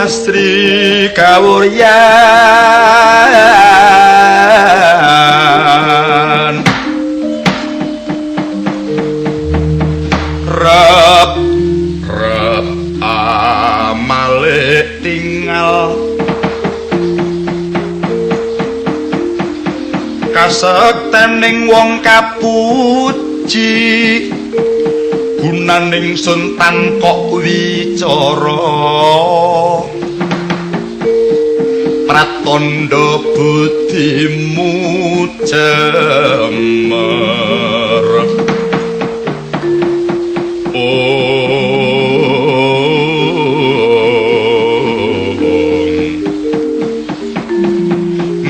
Astri kawuryan rep rep amale tinggal kasektening wong kapuji gunaning sun tan kok wicara pratandha budimu cemer.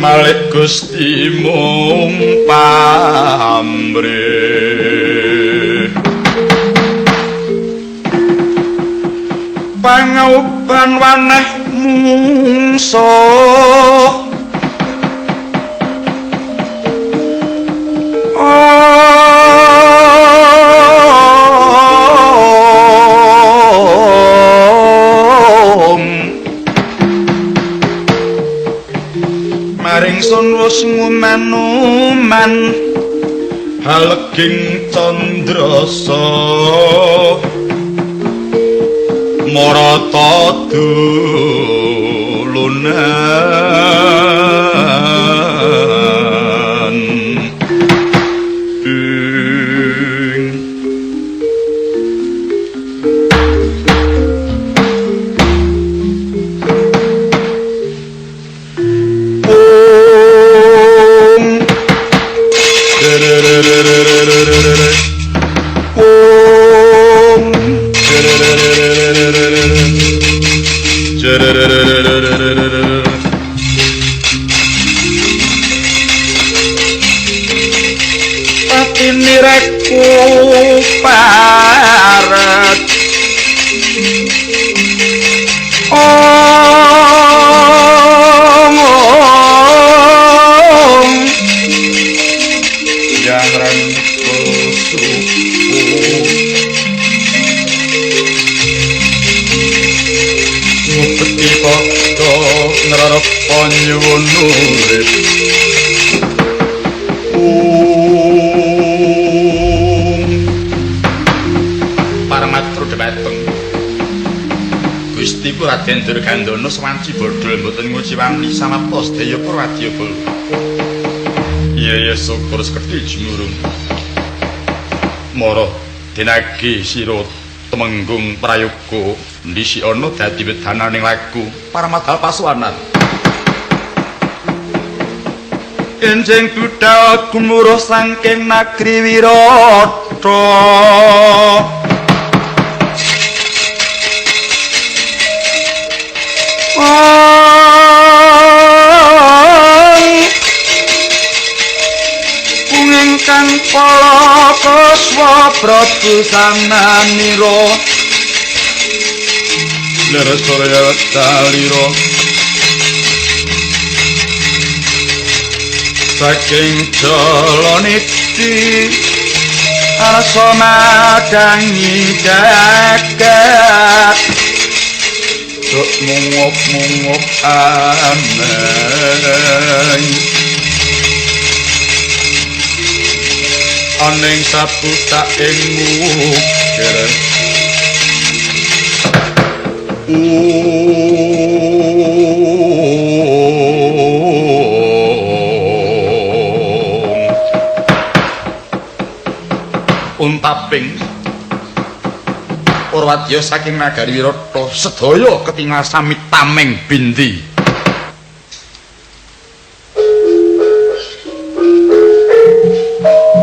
Malik Gusti mung pamrih pangauban waneh mungsuh om maring sun wis nguman-uman haleging candrasa marata dulunan ing om om Inireku paret ong ong yang rengku suku ngupeti padha ngrarep nyuwun urip. Paramatru dhumateng Gusti Raden Durgandana swanci bodhol mboten nguciwani samapta sedaya prawadya. Iya ya syukur sekedhi jumurung. Mara denagi sira Temenggung Prayoga ndisi ana dadi wedananing laku Paramadal pasuwanan. Enjing budal gumuruh saking nagri Wirata. Kang pala kuswa prabu sananira leres surya dalira saking jalaniti arsa madangi jagat duk mungup-mungup ameng aning saputak ing mukir. Untaping Purwadya saking nagari Wirata sedaya ketingal sami tameng bindi. Yeah.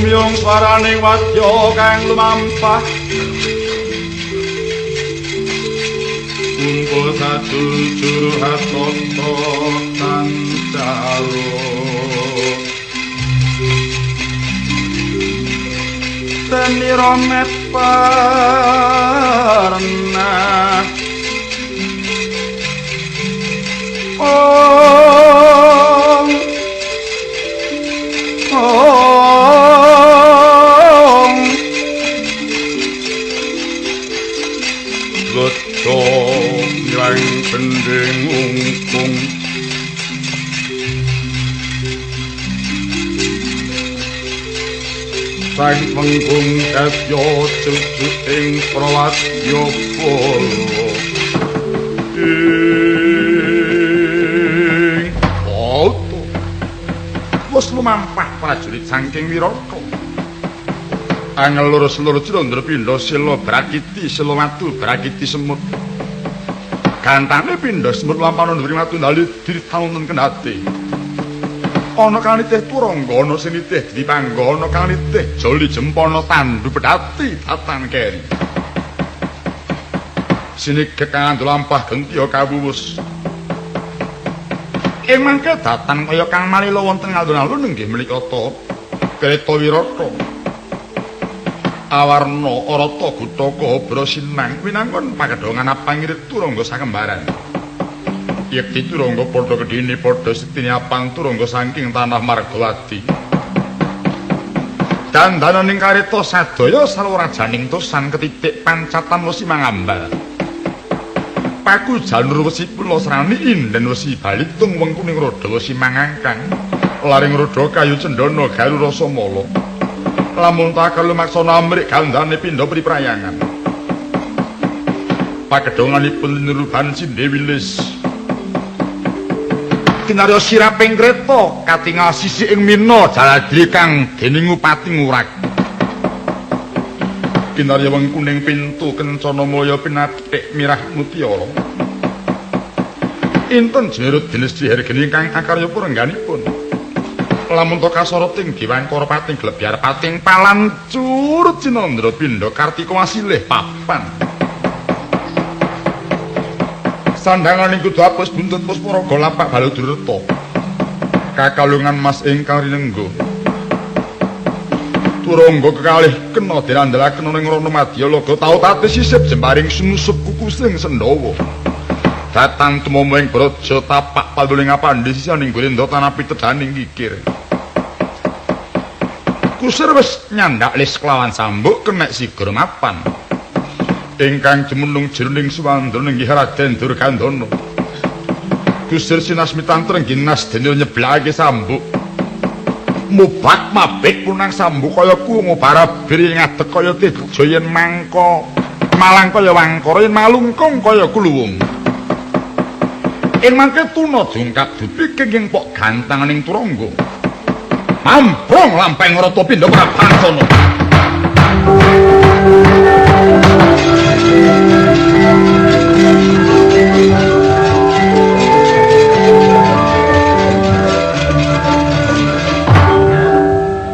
Gumyung swaraning wadya kang lumampah kumpul sajujur hatata kancalo tenira meparna ong ong goto mirang pending ungkung sang pengkung kadya cucu ing prawadya pala ing auto wis lumampah prajurit saking Wirata angelur seluruh Candra pindha sila brakiti sila watu brakiti semut gantane pindha semut lampah dhuwur watu ndali dirita wonten kendhate ana kang nitih turangga ana sing nitih dwipangga ana kang nitih joli jempana tandu pedhati tatan keri sinigek kang lampah gentiya kawuwus ing mangke datan kaya kang malila wonten alun-alun inggih menika Kereta Wirata awarna arata gutaka obra sinang winangun pakedhongan apangirit turangga sakembaran yekti turangga padha kedhine padha sektine apang turangga saking tanah Margawati dandananing kareta sadaya salurajaning tosan ketitik pancatan wesi mangambal paku janur wesi pulasrani inden wesi balitung wengkuning roda wesi mangangkang laring roda kayu cendana garu rasa mala lamun takal lumaksana amrik gandane pindha priprayangan pakedhonganipun linuruban sindhe wilis kinarya siraping kreta katingal sisi ing mina jaladri kang dening upati ngurak kinarya wengkuning pintu kencana mulya pinathik mirah mutiara inten jerut denes dihergeni kang akarya purengganipun lamun to kasarating diwangkara pating glebyar pating palancur cinandra pindha kartika wasilih papan sandhanganing kudu apus buntut pusparaga lapak baludurta kakalungan mas ingkang rinengga turangga kekalih kena dirandelaken ning rana madya laga tau tate sisip jembaring sumusup kukusing sendawa datan tumomo ing braja tapak paluling apandhi sisaning golendha tanah pitedaning kikir kusir wis nyandak lis kelawan sambuk kenek sigra mapan ingkang jumenung jroning suwandra nenggih Raden Durgandana kusir sinasmitan trengginas dene nyeblake sambuk mubak mabik punang sambuk kaya ku ngubarabir ngadeg kaya teja yen mangka malang kaya wangkara yen malungkung kaya kuluwung ing mangke tuna jungkap dupi kenging pok gantanganing turangga mamprung lampeng rata pindha prabancana.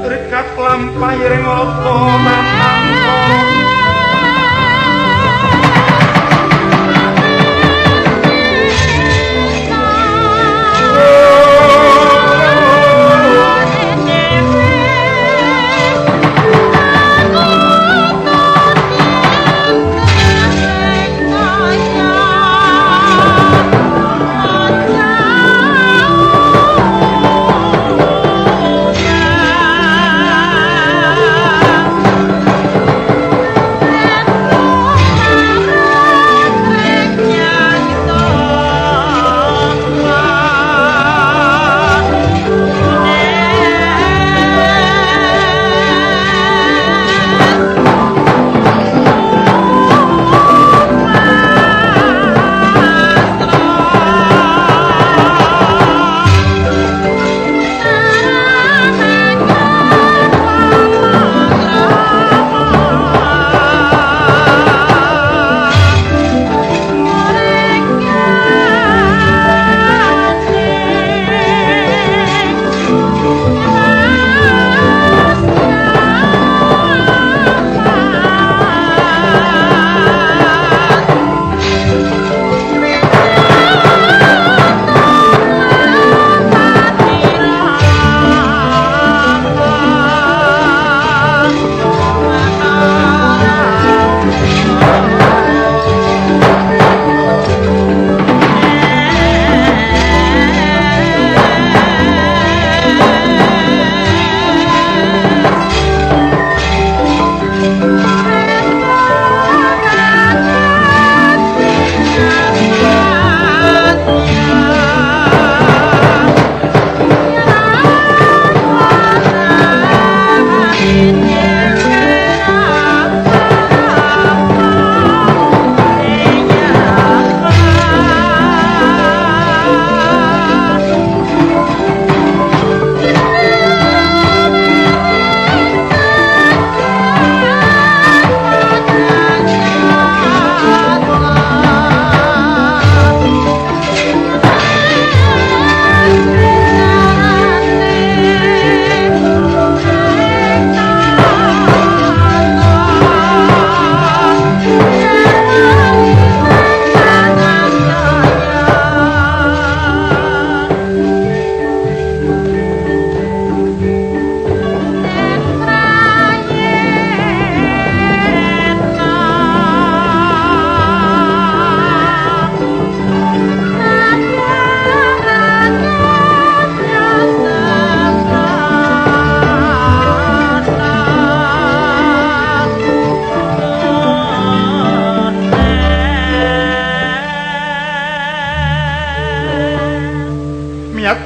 Rekat lampah ring rata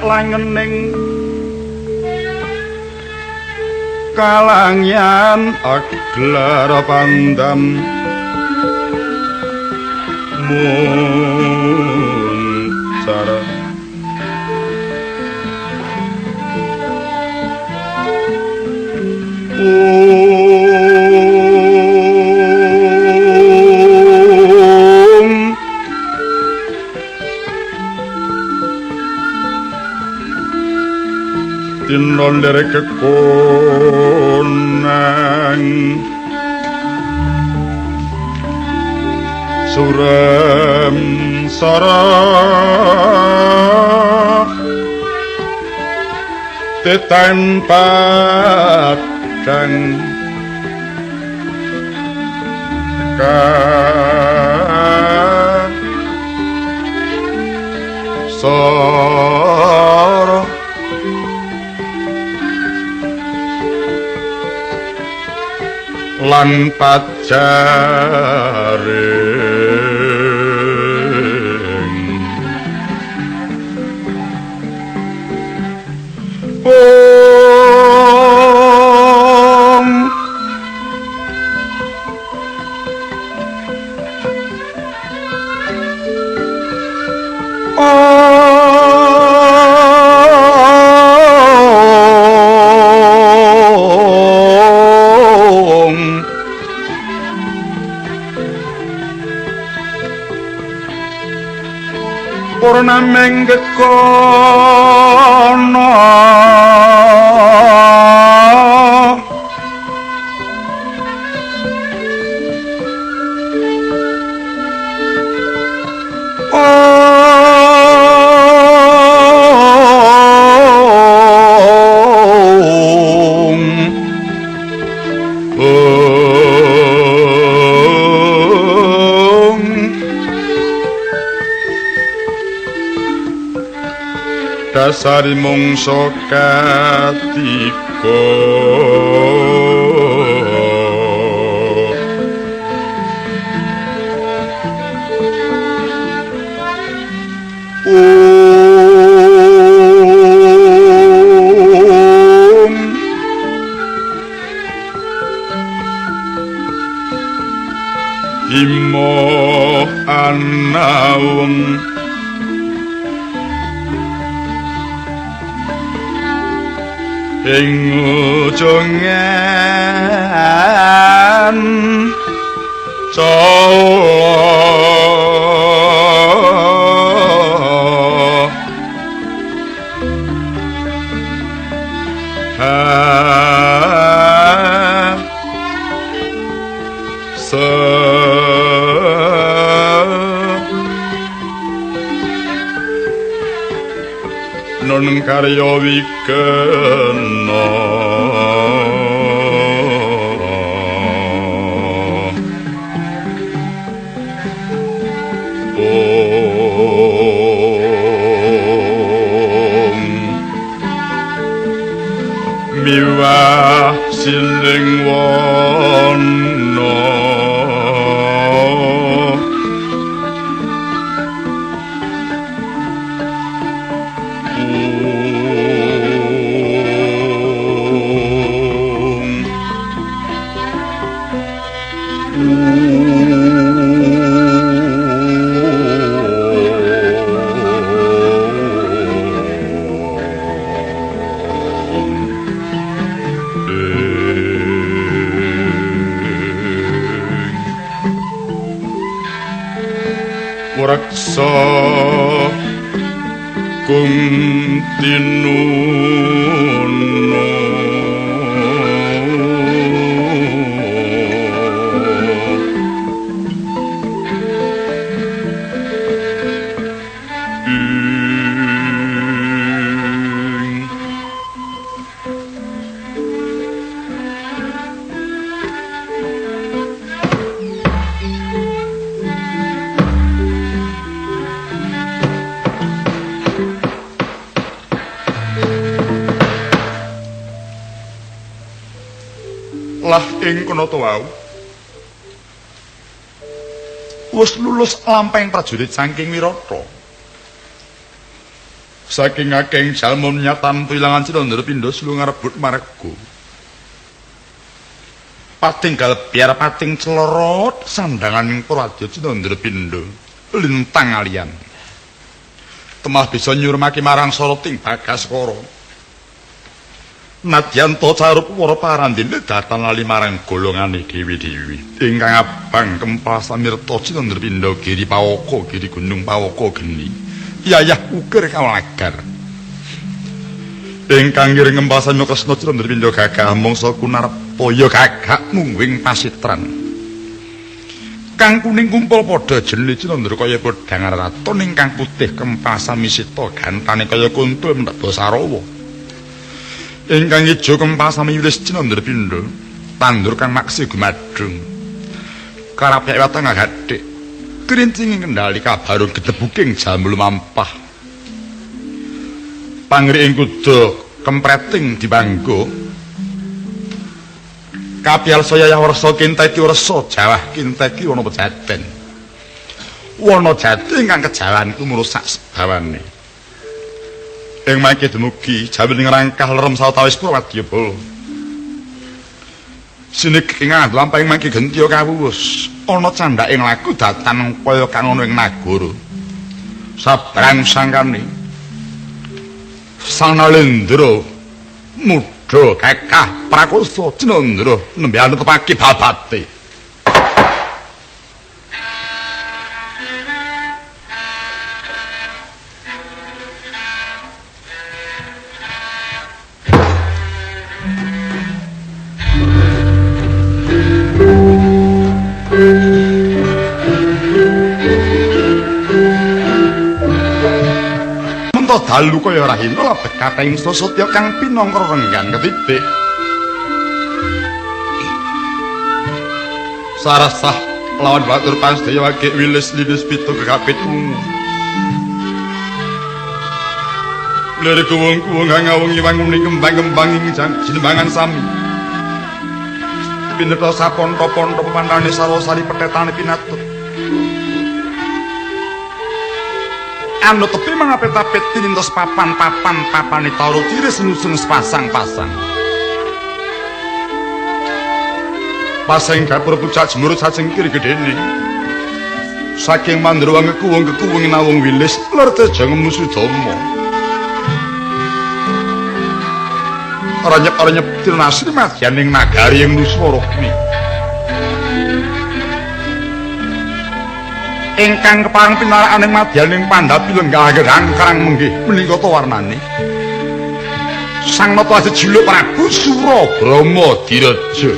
Langening kalangyan aglar pandam muncar Tinlondere kekonang surem sara tetan padang ka sara lan pajaring om om Purnaming gekono Om Om Dasari mungsa katiga Om Imo anaweng ing ujungan cala ha sa non karya wikena Om miwah siling wana Reksa kung tinuno ing Lah ing kono to wau wis lulus lampahing prajurit saking Wirata. Saking akeh jalma nyatan pilangan Cinandra pindha slungarebut marga. Pating galbiar pating celorot sandangan ing Purwadya Cinandra pindha lintang alian. Temah bisa nyurmaki marang soroting Bagaskara. Nadyan ta carup para parandene datan lali marang golongane dewi-dewi. Ingkang abang kempal samirta Cinandra pindha giri Pawaka giri Gunung Pawaka geni. Yayah ukir kawlagar. Ingkang ngiring ngempal samya Kresna Cinandra pindha gagah mangsa kunarpa ya gagak mungguing pasitran. Kang kuning kumpul padha jene Cinandra kaya pedhang raton ingkang putih kempal sami sita gantane kaya kuntul mendha sarawa. Ingkang ijo kempal sami wilis Cinandra pindha tandur kang maksi gumadung. Karapyak weteng gathik. Kerincing kendali kabarung gedebuking jamul mampah. Pangri ing kuda kempreting dibanggo. Kapiyal saya warsa kinteki resa jawah kinteki wana pejaten. Wana jati ingkang kejawan iku mrusak sebawane. Ing mangke dumugi jawining rangkah lerem sawetawis Purwadya bala. Sinik ing lampahing mangke gentiya kawuwus. Ana candhake laku datan kaya kang ana ing nagara. Sabrang sangkane Sang Nalendra mudha gagah prakosa Cinandra nembe anetepake babate. Dalu kaya rahina lebet kathahing sasatya kang pinangka renggan ketitik. Sarasah lawan batur pansdaya wage wilis lilis pitu kekapit ungu. Lir kuwung-kuwung ngawungi wangune kembang-kembang ing jinembangan sami. Pinetha saponto-ponto pepantane sarwasari petetane pinatut. Anu tepi mangapit-apit tinintos papan-papan papane taru tiris nyusun sepasang-pasang. Paseng gapura pucak jemurut sacengkir gedene. Saking mandrawang kekuwung kekuwung nawung wilis lor teja ngemu sudama. Ranyep-ranyep tirnasri madyaning nagari ing Nuswa Rukmi. Ingkang kepareng pinarakaning madyaning pandhapi lenggah gerang menggih menika ta warnane. Sang Nata jejuluk Prabu Surabrama Diraja.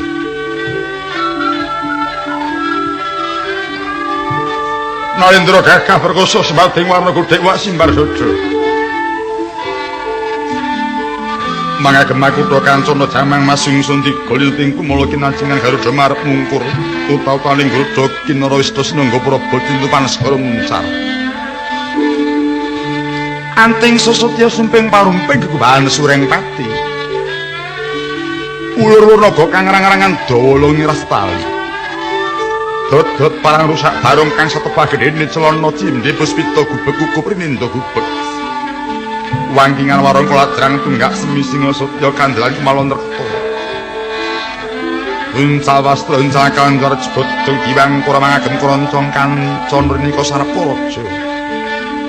Narendra gagah perkasa sembading warna godhek wak simbar dada. Mangagem kutha kancana jamang masing suntiga lilting kumala kinajengan Garuda marep mungkur utawa-utawaning Garuda kinara wista sinangga praba tintupan segara muncar. Anting sasatya sumping parumping gegubahan sureng pati. Ulur naga kang rang-rangan dawa ngiras tali. Dot-dot parang rusak barong kang setebah gedene celana cindhe puspita gubeg kukup rininda gubeg. Wangkingan warangka ladrang tunggak semi singa satya kandhalan kemalon rekta. Uncal wastra uncal kancar jebodong diwangkara mangagem kroncong kancana rinika sarpa raja.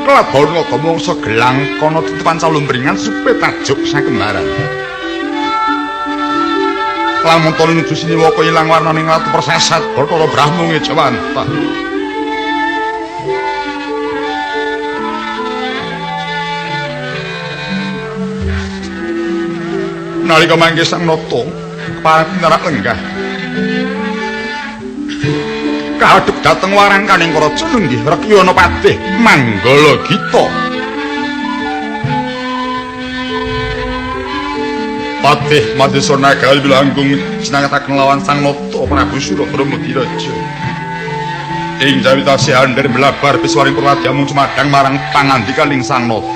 Kelabon naga mangsa gelang kana tutupan salumbringan supe tajuk sakembaran. Lamun nuju siniwaka ilang warnaning ratu persasat Bathara Brahma ngejawantah. Nalika mangke Sang Nata kepareng pinarak lenggah. Kahadhep dhateng warangkaning raja nenggih Rekyana Patih Manggala Gita. Patih Madesa Nagali bilangkung sinangetaken lawan Sang Nata Prabu Surabrama Diraja. Ing jawitasi hander mlabar piswaring Purwadya mung cumadhang marang pangandikaning Sang Nata.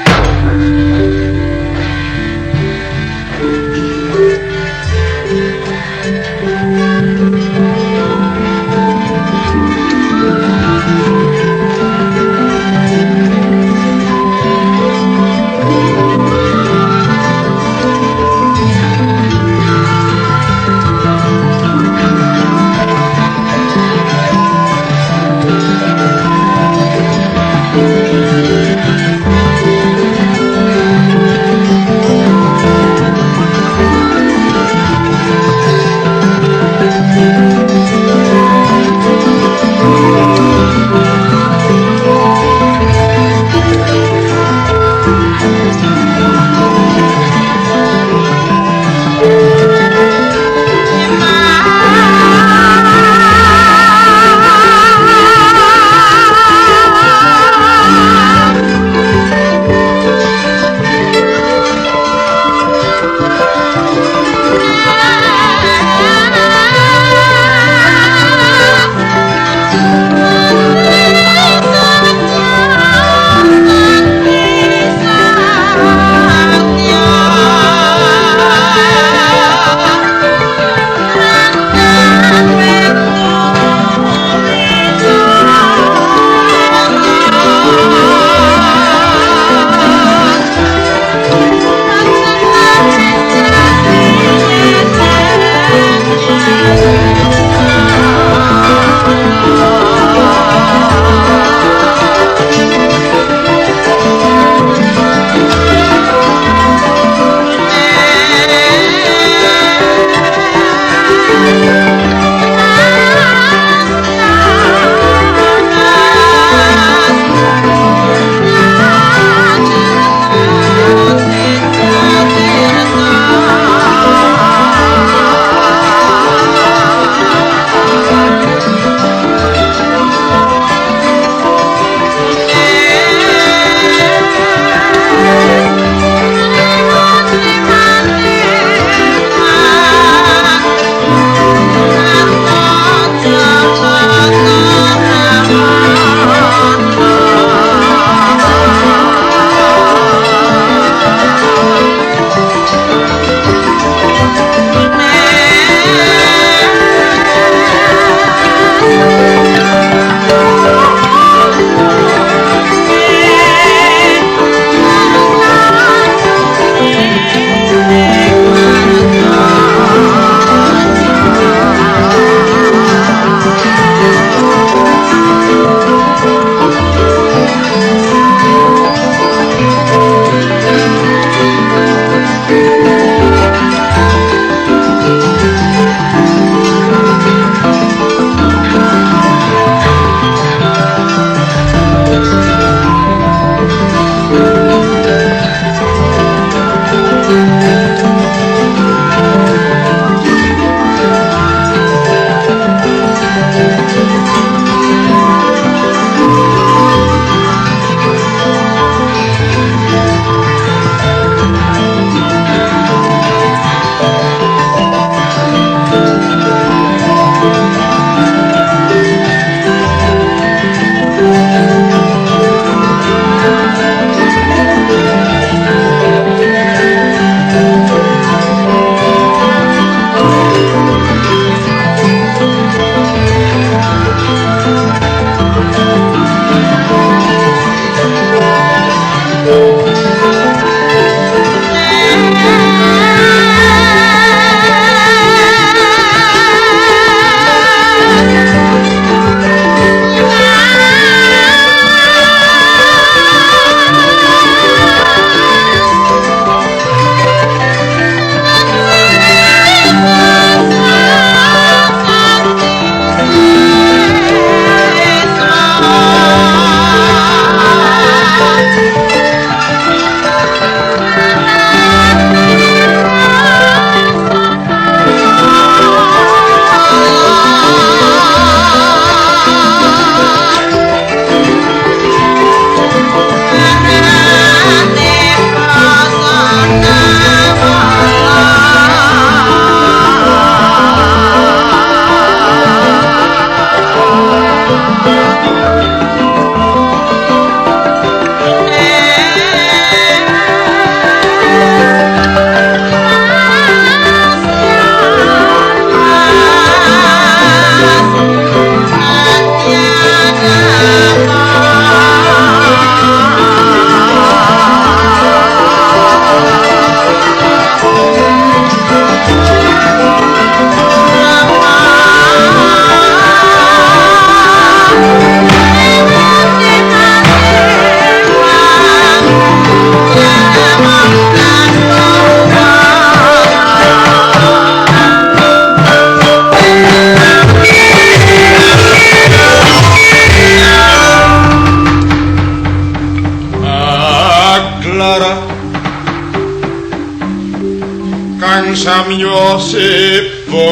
Sipa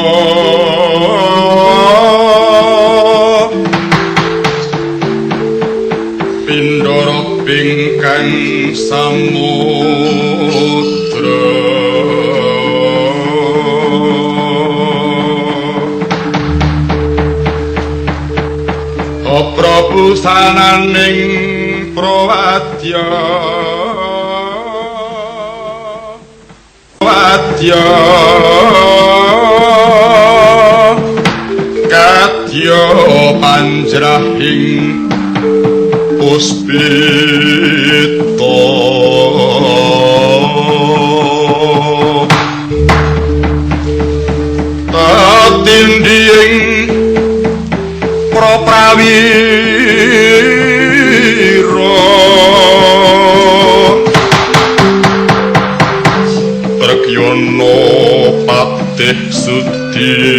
Pindara bingkang samudra Prabu sananing prawadya wadya kadya panjrahing puspita tetindhing prawira Trakyana patih sudira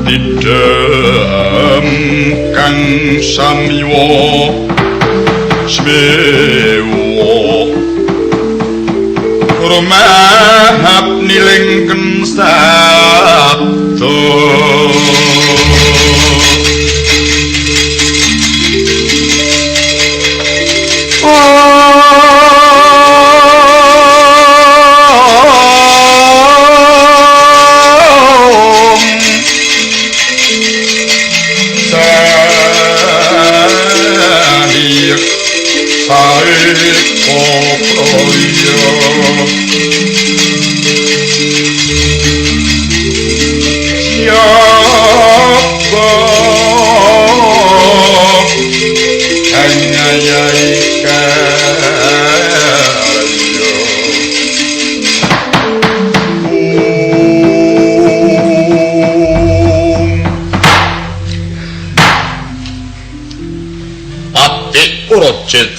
didhem kang samywa smewa rumahap nilingken sabda.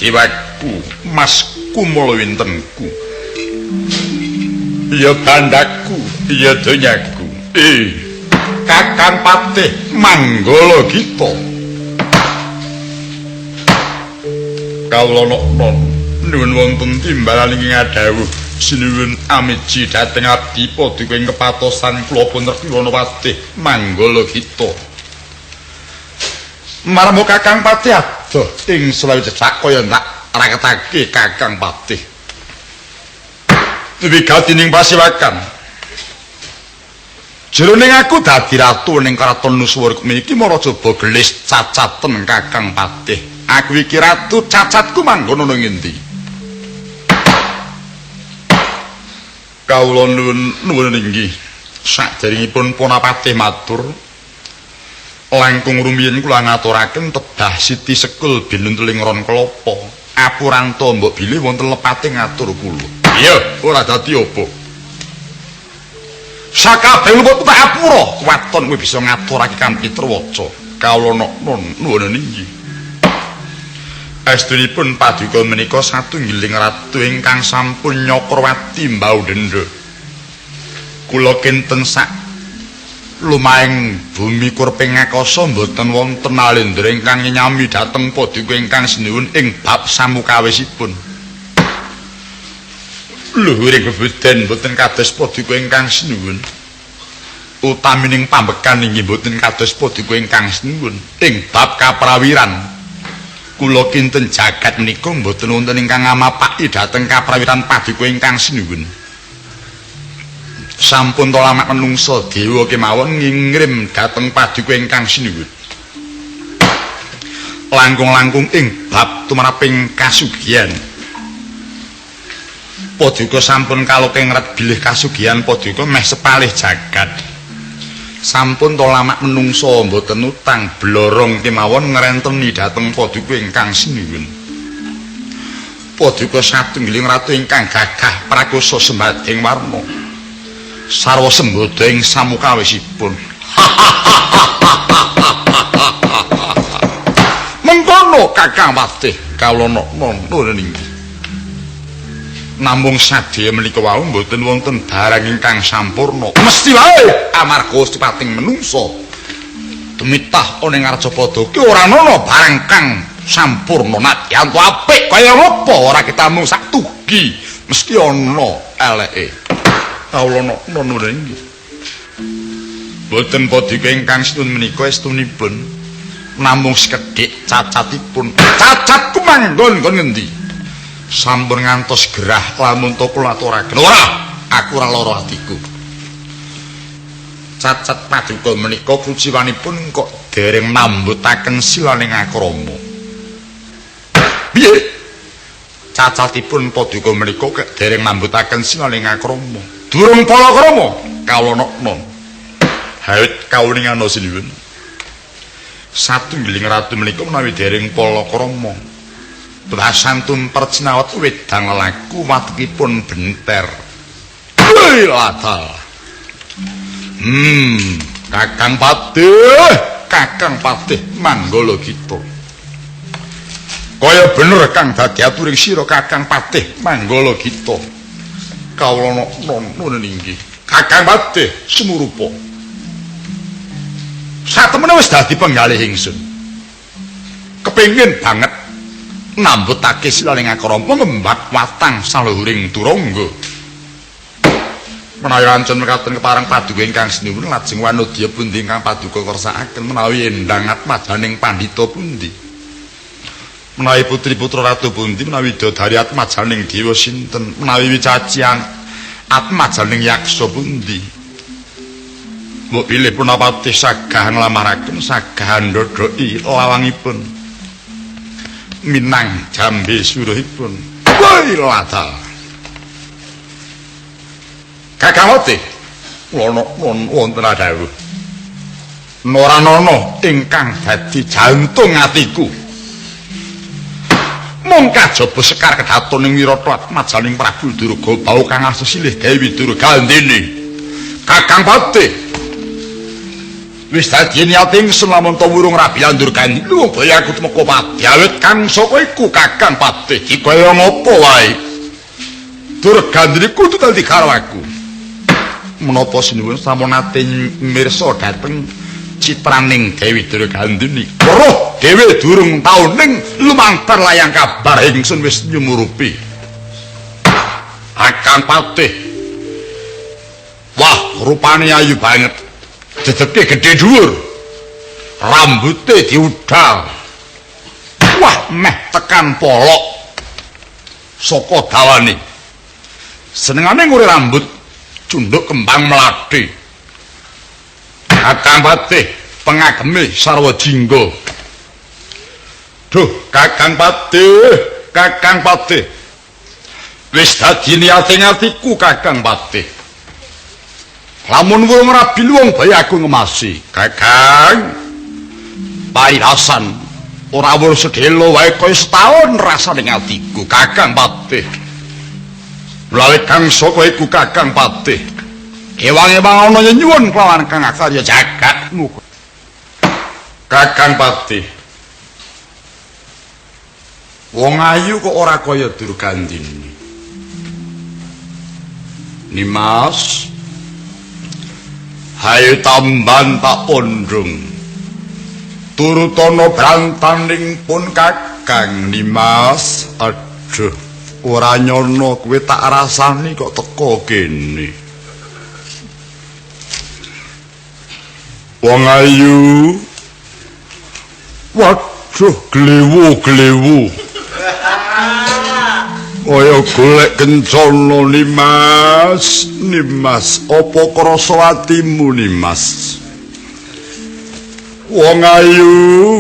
Diwaku masku mulawintenku ya kandaku ya donyaku Kakang Patih Manggala Gita kawula noknon nuwun wonten timbalan ing ngadhawuh sinuwun amiji dhateng abdi paduka ing kepatosan kula pun Rena Patih Manggala Gita. Marmo Kakang Patih adoh ing selawi cecak kaya tak raketake Kakang Patih. Wigatining pasiwakan. Jroning aku dadi ratu ning kraton Nuswara iki mara coba gelis cacaten Kakang Patih. Aku iki ratu, cacatku manggon ana ngendi? Kawula nuwun nuwun inggih. Saderengipun Ponapatih matur, langkung rumiyin kula ngaturaken tedah siti sekul binunteling ron klapa. Apuranta mbok bilih wonten lepate ngatur kula. Iya, ora dadi apa. Sakabeh luput tak apura, waton kowe bisa ngaturake kanthi truwaca. Kawula nuwun inggih. Estunipun paduka menika satunggiling ratu ingkang sampun nyakrawati mbau dendha. Kula kinten sak lumahing bumi kurping akasa mboten wonten alendra ingkang nyami dhateng paduka ingkang sinuwun ing bab samukawisipun. Luhuring bebuden mboten kados paduka ingkang sinuwun. Utamining pambekan inggih mboten kados paduka ingkang sinuwun ing bab kaprawiran. Kula kinten jagat menika mboten wonten ingkang ngamapaki dhateng kaprawiran paduka ingkang sinuwun. Sampun to lamak menungsa dewa kemawon ngingrim dhateng paduka ingkang sinuwun. Langkung-langkung ing bab tumraping kasugihan. Paduka sampun kaloking ret bilih kasugihan paduka meh sepalih jagat. Sampun to lamak menungsa mboten utang blorong kemawon ngrenteni dhateng paduka ingkang sinuwun. Paduka satunggiling ratu ingkang gagah prakosa sembading warna. Sarwa sembada ing samukawisipun. Mengkono Kakang Patih kawula nuwun inggih. Namung sadaya menika wau mboten wonten barang ingkang sampurna. Mesti wae amarga sipating menungsa. Dumitah ana ing Arcapada ki ora ana barang kang sampurna. Nadyan apik kaya apa ora ketamung sak tugi Mesti ana eleke. Kawula nuwun inggih. Boten paduka ingkang sinuwun menika estunipun namung sekedhik cacatipun. Cacatku manggon nggon ngendi? Sampun ngantos gerah lamun to kula aturaken. Ora, aku ora lara atiku. Cacat paduka menika kruciwanipun kok dereng nambutaken silaning akrama. Piye? Cacatipun paduka menika kok dereng nambutaken silaning akrama. Durung palakrama kawula nokno. Hawit kawuningana sinuwun. Satunggiling ratu menika menawi dereng palakrama. Basan tumper cinawet wedang lelaku watekipun benter. Wih latal. Kakang Patih, Kakang Patih manggala kita. Kaya bener kang dadi aturing sira Kakang Patih manggala kita. Kawula nuwun inggih. Kakang Patih sumurupa. Satemene wis dadi penggalih ingsun. Kepengin banget nambutake silaning akrama ngembat watang saluhuring turangga. Menawi rancun mekaten kepareng paduka ingkang sinuwun lajeng wanodya pundi ingkang paduka kersakaken menawi endang atmajaning pandhita pundi, menawi putri-putra ratu pundi, menawi widodari atmajaning dewa sinten, menawi wicacian atmajaning yaksa pundi. Mbok bilih punapati sagah nglamaraken sagah ndodhoki lawangipun minang jambe suruhipun. Woi latal. Kakang Patih kula wonten dawuh. Noranana ingkang dadi jantung atiku. Mung kajaba sekar kedhaton ing wirata atmajaning Prabu Durga bau kang asesilih Dewi Durgandini. Kakang Patih wis dadi niat ingsun lamun ta wurung rabi Durgandini luwung baya aku tumeka pati awit kang saka iku Kakang Patih dikaya ngapa wae. Durgandini kudu dadi garwaku. Menapa sinuwun sampun nate mirsa dhateng citraning Dewi Durgandini. Weruh dhewe durung tau ning lumantar layang kabar ingsun wis nyumurupi. Kakang Patih. Wah, rupane ayu banget. Dedeke gedhe dhuwur. Rambute diudal. Wah, meh tekan polok. Saka dawane. Senengane ngure rambut cunduk kembang melati. Kakang Patih pengageme sarwa jingga. Duh, Kakang Patih, Kakang Patih. Wis dadi niate atiku Kakang Patih. Lamun wurung rabi luwung bae aku ngemasi. Kakang pairasan ora wurung sedhela wae kaya setahun rasane atiku Kakang Patih. Menawi kang saka iku Kakang Patih. Ewang-ewang ana nyuwun kelawan Kang Akarya jagat muka. Kakang Patih. Wong ayu kok ora kaya Durgandini. Nimas, hayu tamban tak pondhong. Turutana brantaning pun Kakang Nimas. Aduh, ora nyono kowe tak rasani kok teko kene. Wong ayu. Waduh, glewu-glewu. Kaya golek kencana Nimas, Nimas, apa krasa atimu Nimas? Wong ayu,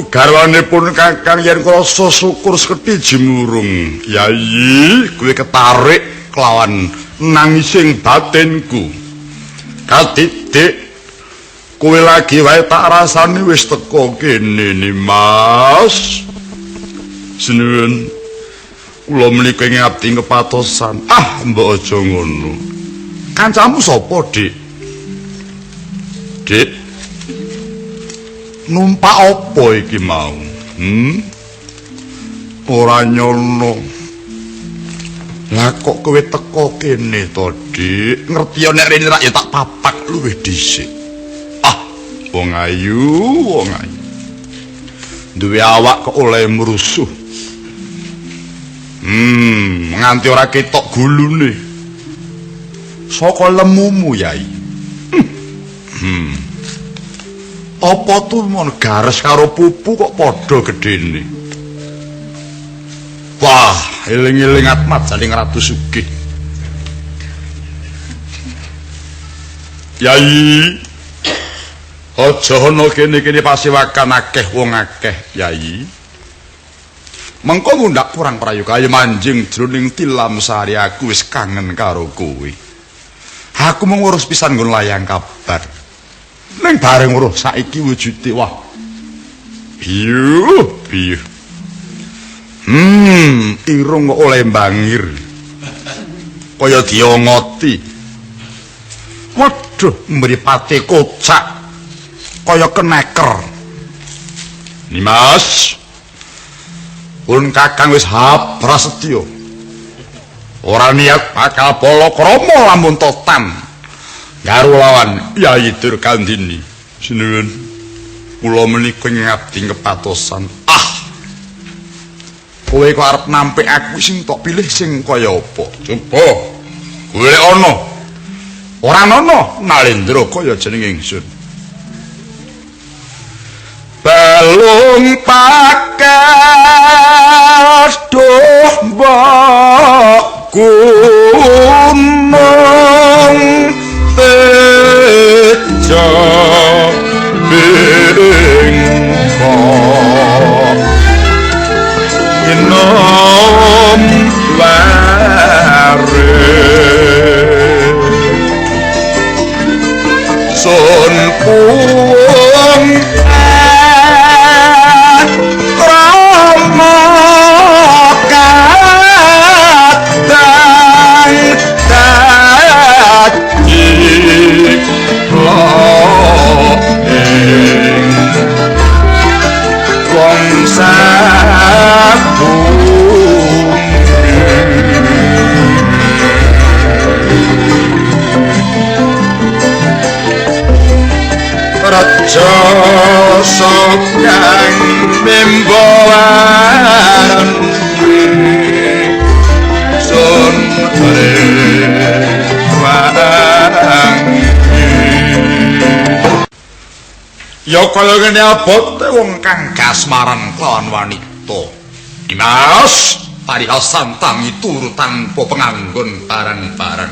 garwanipun Kakang yen krasa syukur sekedhi jimurung. Yayi, kowe ketarik kelawan nangising batinku. Katitik kowe lagi wae tak rasani wis teko kene Nimas. Sinuwun, kula menika ngabdi kepatosan. Ah, mbok aja ngono. Kancamu sapa, Dik? Dik. Numpak apa iki mau? Ora nyono. Lah kok kowe teko kene to, Dik? Ngerti nek rene rak ya tak papak luwih dhisik. Ah, wong ayu, wong ayu. Duwe awak kok oleh mrusuh. Nganti ora ketok gulune. Saka lemumu, Yai. Apa tuh gares karo pupu kok padha gedene? Wah, eling-eling atmat jaling Ratu Sugih. Yai, aja ana kene-kene pasewakan akeh wong akeh, Yai. Mengko mundhak kurang prayoga ayo manjing jroning tilam sari, aku wis kangen karo kowe. Aku mung ngurus pisan nggon layang kabar. Ning bareng weruh saiki wujude wah. Biyuh, biyuh. Irung kok oleh bangir. Kaya diongoti. Waduh, mripate kocak. Kaya keneker. Nimas. Pun kakang wis haprasetya. Ora niat bakal palakrama lamun totan. Karo lawan Yai Durkandini. Sinuwun. Kula menika ngabdi kepatosan. Ah. Kowe kok arep nampik aku sing tok pilih sing kaya apa? Coba golek ana. Ora ana Nalendra kaya jeneng ingsun. Balung pakas duh mbok gunung tejo bingko inom lare sun puung krama kadang dadi ing wong sabumi. Raja sokang mimbawan sun rewangi. Ya kaya ngene abote wong kang kasmaran kelawan wanita. Dimas, parihasan tangi turu tanpa penganggon barang-barang.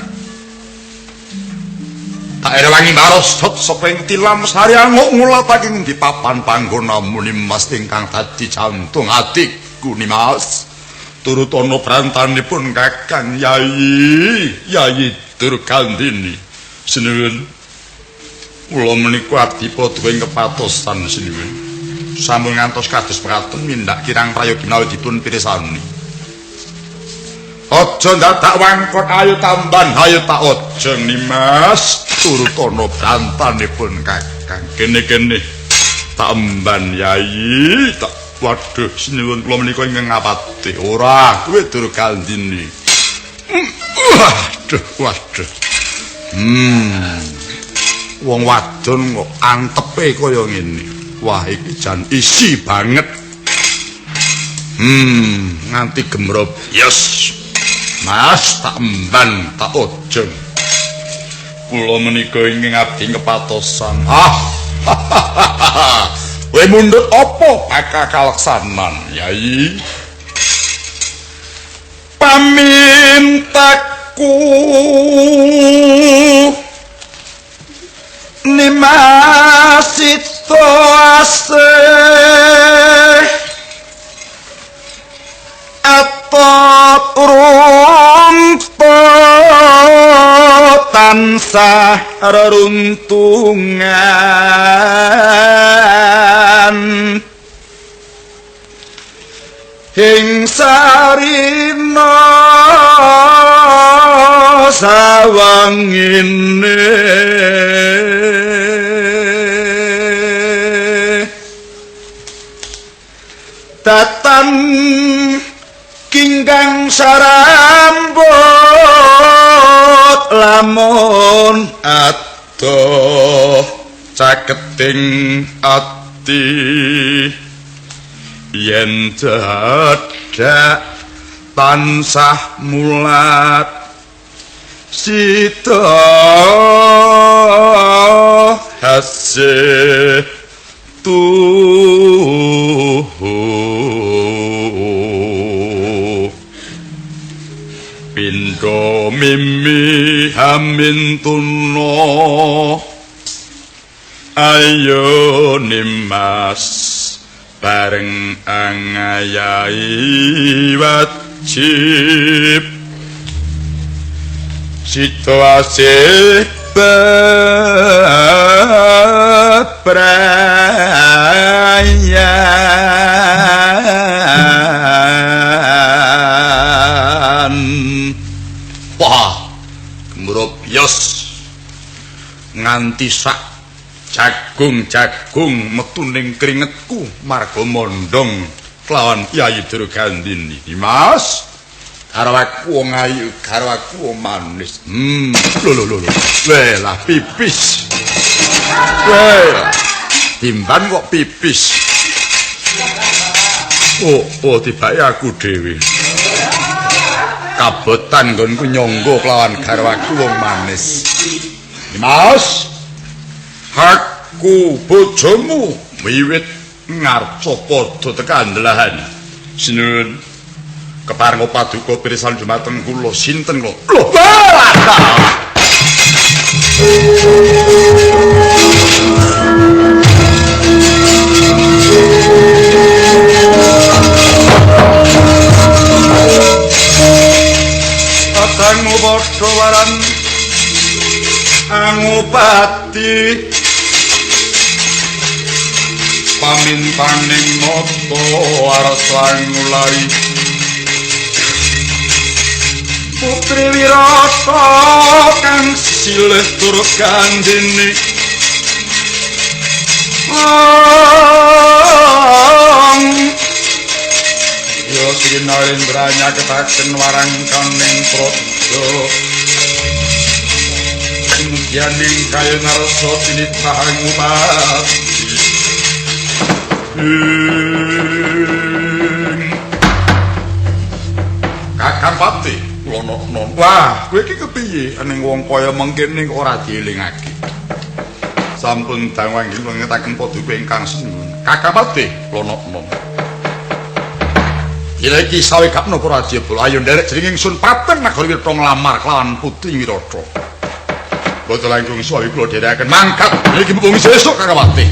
Tak erewangi marosot saka ing tilam sari anguk ngulatake ngendi papan panggonamu Nimas ingkang dadi jantung atiku Nimas. Turut ana prantanipun Kakang Yai, Yai Durkandini. Sinuwun. Kula menika abdi padha ing kepatosan sinuwun. Sampun ngantos kados mekaten mindak kirang prayogi menawi dipun pirsani. Aja ndadak wangkon ayo tamban ayo tak ojeng Nimas. Turut ana prantanipun Kakang. Kene-kene tamban Yai tak waduh sinuwun kula menika ingkang ngapati. Ora kowe Durkandini. Waduh waduh. Wong wadon kok antepe kaya ngene. Wah iki jan isi banget. Nganti gemrob. Yes. Mas tak emban tak ojeng. Kula menika ingkang abdi kepatosan. Ah. Kowe mundhut apa bakal kaleksanan, Yai? Pamintaku Nimas itu asih atop runtuh tansah reruntungan ing sarina sawangine datan kingkang sarambut lamun adoh caketing ati yen dadak Tansah mulat sida hasih tuhu pindha mimi hamin tuna ayo nimas bareng angayahi wajib situasi bebrayan. Wah, gemrobyos nganti sak jagung-jagung metu ning kringetku marga mondhong kelawan Yayi Durgandini. Mas, garwaku wong ayu, garwaku wong manis. Lho lho lho. Weh, lah pipis. Weh, timban kok pipis. Oh, oh tibake aku dhewe. Kabotan nggonku nyangga kelawan garwaku wong manis. Mas, aku bojomu wiwit ngarca padha tekandelahan. Sinuwun keparenga paduka pirsan dumateng kula sinten kula. Lho, balah. Kadangmu padha waran angupati pamintaning mata arsa ngulai putri Wirata kang silih tur gandini. Ya Sri Narendra nyaketaken warang kaning praja kemudianing kaya narsa tinitah ngupati. Kakang Pati kula nokno. Wah, kowe iki kepiye ning wong kaya mengkene kok ora dielingake. Sampun dangu anggen ngetaken paduka ingkang sinuwun. Kakang Pati kula nokno. Iki sawe gapno para Radyabala ayo nderek jeneng ingsun Praten Nagara Wirta nglamar kelawan Putri Wirata. Boten langkung suwi kula dherekaken mangkat. Iki mumpung sesuk Kakang Pati.